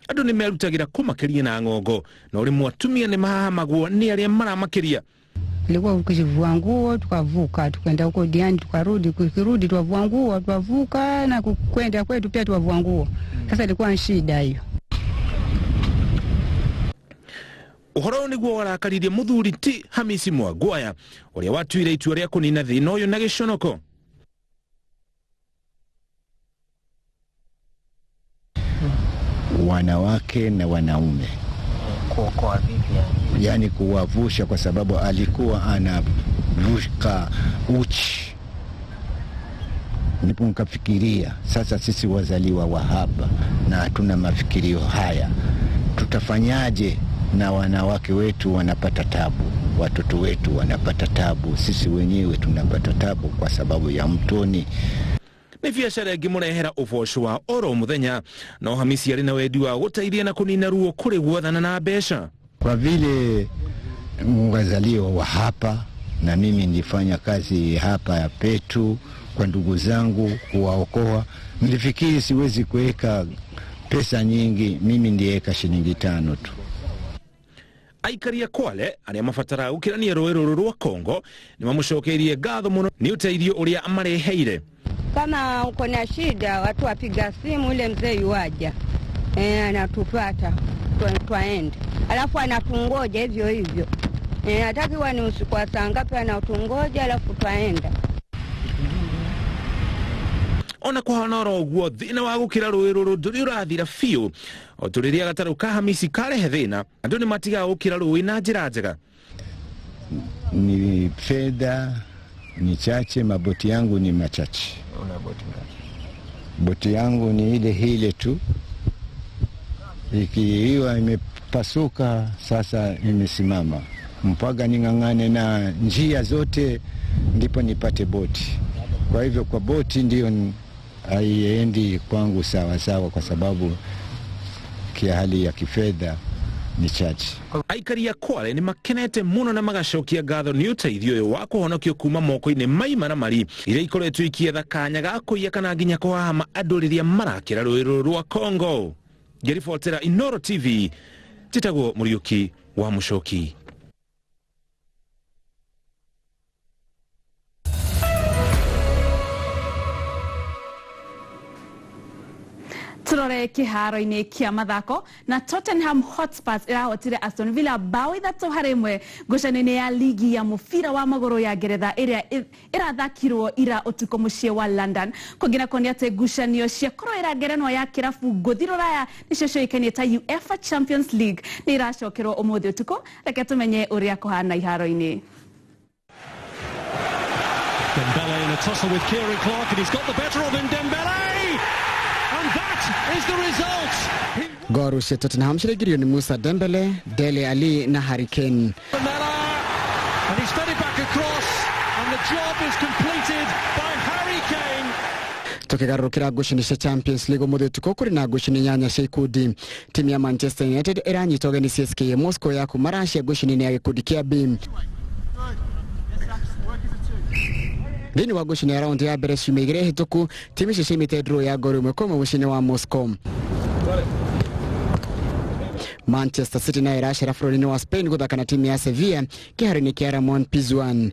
Speaker 11: Andũ nĩ merutagĩra kũmakĩria na ng'ongo, no rĩmwe atumia nĩ mahahamagwo nĩ arĩa maramakĩria.
Speaker 12: Ilikuwa ukivua nguo tukavuka, tukaenda huko Diani tukarudi, tukirudi tuavua nguo tuavuka, na kwenda kwetu pia tuavua nguo. Sasa ilikuwa shida hiyo.
Speaker 11: Ũhoro nĩguo warakaririe mũthuri ti Hamisi Mwagwaya ũrĩa watuire itua rĩa kũnina thĩna ũyũ na gĩconoko.
Speaker 13: Wanawake na wanaume
Speaker 14: kuokoa vipi yani?
Speaker 13: Yani kuwavusha, kwa sababu alikuwa anavuka uchi. Ndipo nikafikiria sasa sisi wazaliwa wa hapa na hatuna mafikirio haya, tutafanyaje? Na wanawake wetu wanapata tabu, watoto wetu wanapata tabu, sisi wenyewe tunapata tabu kwa sababu ya mtoni.
Speaker 11: Nĩ biacara ĩngĩmũrehera ũboco wa oro mũthenya, no Hamisi arĩ na wendi wa gũteithia na kũnina ruo kũrĩ gwathana na mbeca.
Speaker 13: Kwa vile wazaliwa wa hapa na mimi nilifanya kazi hapa ya petu kwa ndugu zangu kuwaokoa, nilifikiri siwezi kuweka pesa nyingi, mimi ndiweka shilingi 5 tu.
Speaker 11: Aikari a Kwale arĩa mabataraga gũkĩrania rũĩ rũrũ rwa Kongo nĩ mamũcokeirie ngatho mũno nĩ ũteithio ũrĩa mareheire.
Speaker 12: Kama uko na shida watu wapiga simu, ile mzee yuaja anatupata twaende, alafu anatungoja hivyo hivyo, atakiwa ni usiku wa saa ngapi anatungoja, alafu twaenda.
Speaker 11: Ona kũhana oro ũguo thĩna wa gũkĩra rũĩ rũrũ ndũrĩ ũrathira biũ. O tũrĩrĩa gatarũ ka Hamisi karehe thĩna, andũ nĩ matigaga gũkĩra rũĩ na njĩra njega.
Speaker 13: Ni fedha ni chache, maboti yangu ni machache.
Speaker 14: Una boti ngapi?
Speaker 13: Boti yangu ni ile ile tu, ikiwa imepasuka sasa imesimama, mpaka ning'ang'ane na njia zote ndipo nipate boti. Kwa hivyo kwa boti ndio haiendi kwangu sawa sawa, kwa sababu Kia hali ya kifedha ni chache.
Speaker 11: Aikari a Kwale nĩ makenete mũno na magacokia ngatho nĩ ũteithio ũyũ wa kũhonokio kuma moko-inĩ ma imaramari iria ikoretwo ikietha kanya ga kũiya kana nginya kũhahama andũ rĩrĩa marakĩra rũĩ rũrũ rwa Congo. Ngĩribotera Inooro TV, njĩtagwo Mũriũki wa Mũcoki.
Speaker 1: Turore kiharo-inĩ kia mathako na Tottenham Hotspurs ĩrahotire Aston Villa bao 3-1 ngucanio-inĩ ya ligi ya mũbira wa magũrũ ya Ngeretha ĩrĩa ĩrathakirwo ira ũtukũ mũciĩ wa London. Kũngĩ nako nĩ atĩ ngucanio cia kũrũĩra ngerenwa ya kĩrabu ngũthi rũraya nĩcio ciũĩkaine ta UEFA Champions League nĩ iracokerwo ũmũthĩ ũtukũ. Reke tũmenye ũrĩa kũhana iharo-inĩ.
Speaker 16: Dembele in a tussle with Kieran Clark and he's got the better of him. Dembele! And that is the result.
Speaker 7: Goru cia Tottenham ciraingĩrio nĩ Musa Dembele, Dele Alli na Harry Kane.
Speaker 16: And he's fed it back across and the job is completed by Harry Kane.
Speaker 7: Tukigarũrũkĩra ngucanio cia Champions League ũmũthĩ ũtukũ kũrĩ na ngucanio 8 cia ikundi. Timu ya Manchester United ĩranyita ũgeni CSKA Moscow ya kuma Russia ngucanio-inĩ ya gĩkundi kĩa B. Thĩinĩ wa ngucanio ya raundi ya mbere ciumia 2 hĩtũku, timu icio ciaimĩte draw ya ngori 1-1 mũciĩ-inĩ wa Moscow. Manchester City nayo ĩracera bũrũri-inĩ wa Spain gũthaka na timu ya Sevilla kĩharo-inĩ kĩa Ramon Pizjuan.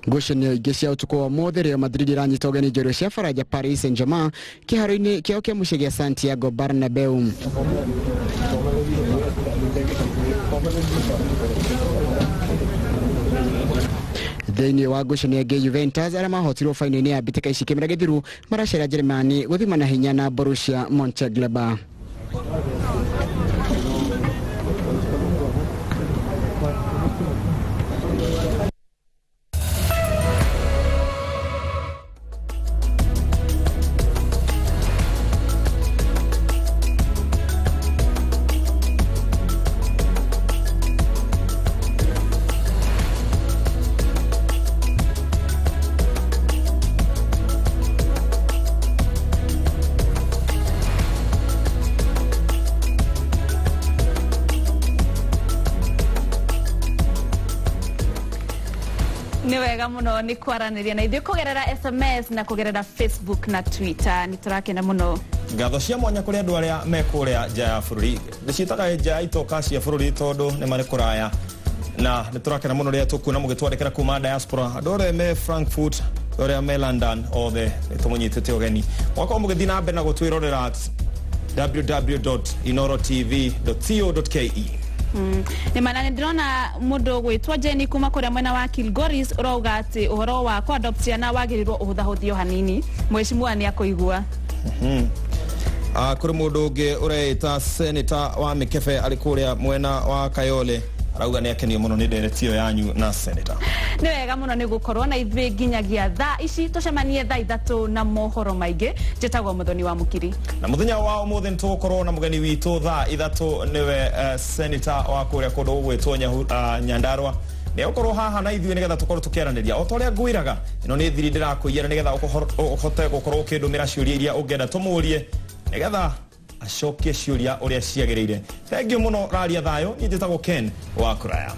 Speaker 7: Ngucanio ingĩ cia ũtukũ wa ũmũthĩ, Real Madrid ĩranyita ũgeni njorua cia Faranja Paris Saint-Germain kĩharo-inĩ kĩao kĩa mũciĩ gĩa Santiago Bernabeu. Thĩinĩ wa ngucanio ĩngĩ, Juventus arĩa mahotirwo faino-inĩ ya mbĩtĩka ici kĩmera gĩthiru maracera Jerumani gũthimana hinya na Borussia Mönchengladbach.
Speaker 1: Nĩ wega mũno nĩ kwaranĩria na ithuĩ kũgerera SMS na kũgerera Facebook na Twitter. Nĩ tũrakena mũno.
Speaker 6: Ngatho cia mwanya kũrĩ andũ arĩa me kũrĩa nja ya bũrũri. Ndĩciĩtaga nja ya itoka cia bũrũri tondũ nĩ marĩ kũraya, na nĩ tũrakena mũno rĩrĩa tũkuona mũgĩtwandĩkĩra kuma diaspora, andũ arĩa me Frankfurt, andũ arĩa me London, othe nĩ tũmũnyitĩte ũgeni. Mwakorwo mũgĩthiĩ na mbere na gũtwĩrorera at www.inorotv.co.ke.
Speaker 1: Nĩ mana nĩ ndĩrona mũndũ gwĩtwo Jenny kuma kũrĩa mwena wa Kilgoris ũrauga atĩ ũhoro wa kũ adopt ciana wagĩrĩirwo ũhũthahũthio hanini. Mheshimiwa nĩ akũigua.
Speaker 6: Kũrĩ mũndũ ũngĩ ũreĩta Senator wa Mĩkebe arĩ kũrĩa mwena wa Kayole arauga nĩ akenio mũno nĩ ndereti ĩyo yanyu na Senator.
Speaker 1: Nĩ wega mũno nĩ gũkorwo na ithuĩ nginyagia thaa ici, tũcemanie thaa 3 na mohoro maingĩ. Njĩtagwo Mũthoni wa Mũkiri.
Speaker 6: Na mũthenya wa ũmũthĩ nĩtũgũkorwo na mũgeni witũ thaa 3 nĩwe Senator wa kũrĩa kũndũ gũgwĩtwo Nyandarua. Nĩ egũkorwo haha na ithuĩ nĩgetha tũkorwo tũkĩaranĩria o ta ũrĩa ngwĩraga. Ĩno nĩ thiri ndĩrakũiyĩra nĩgetha ũhote gũkorwo ũkĩndũmĩra ciũria iria ũngĩenda tũmũrie nĩgetha acokie ciũria ũrĩa ciagĩrĩire. Thengiũ mũno raria thayũ. Niĩ njĩtagwo Ken wa Kũraya.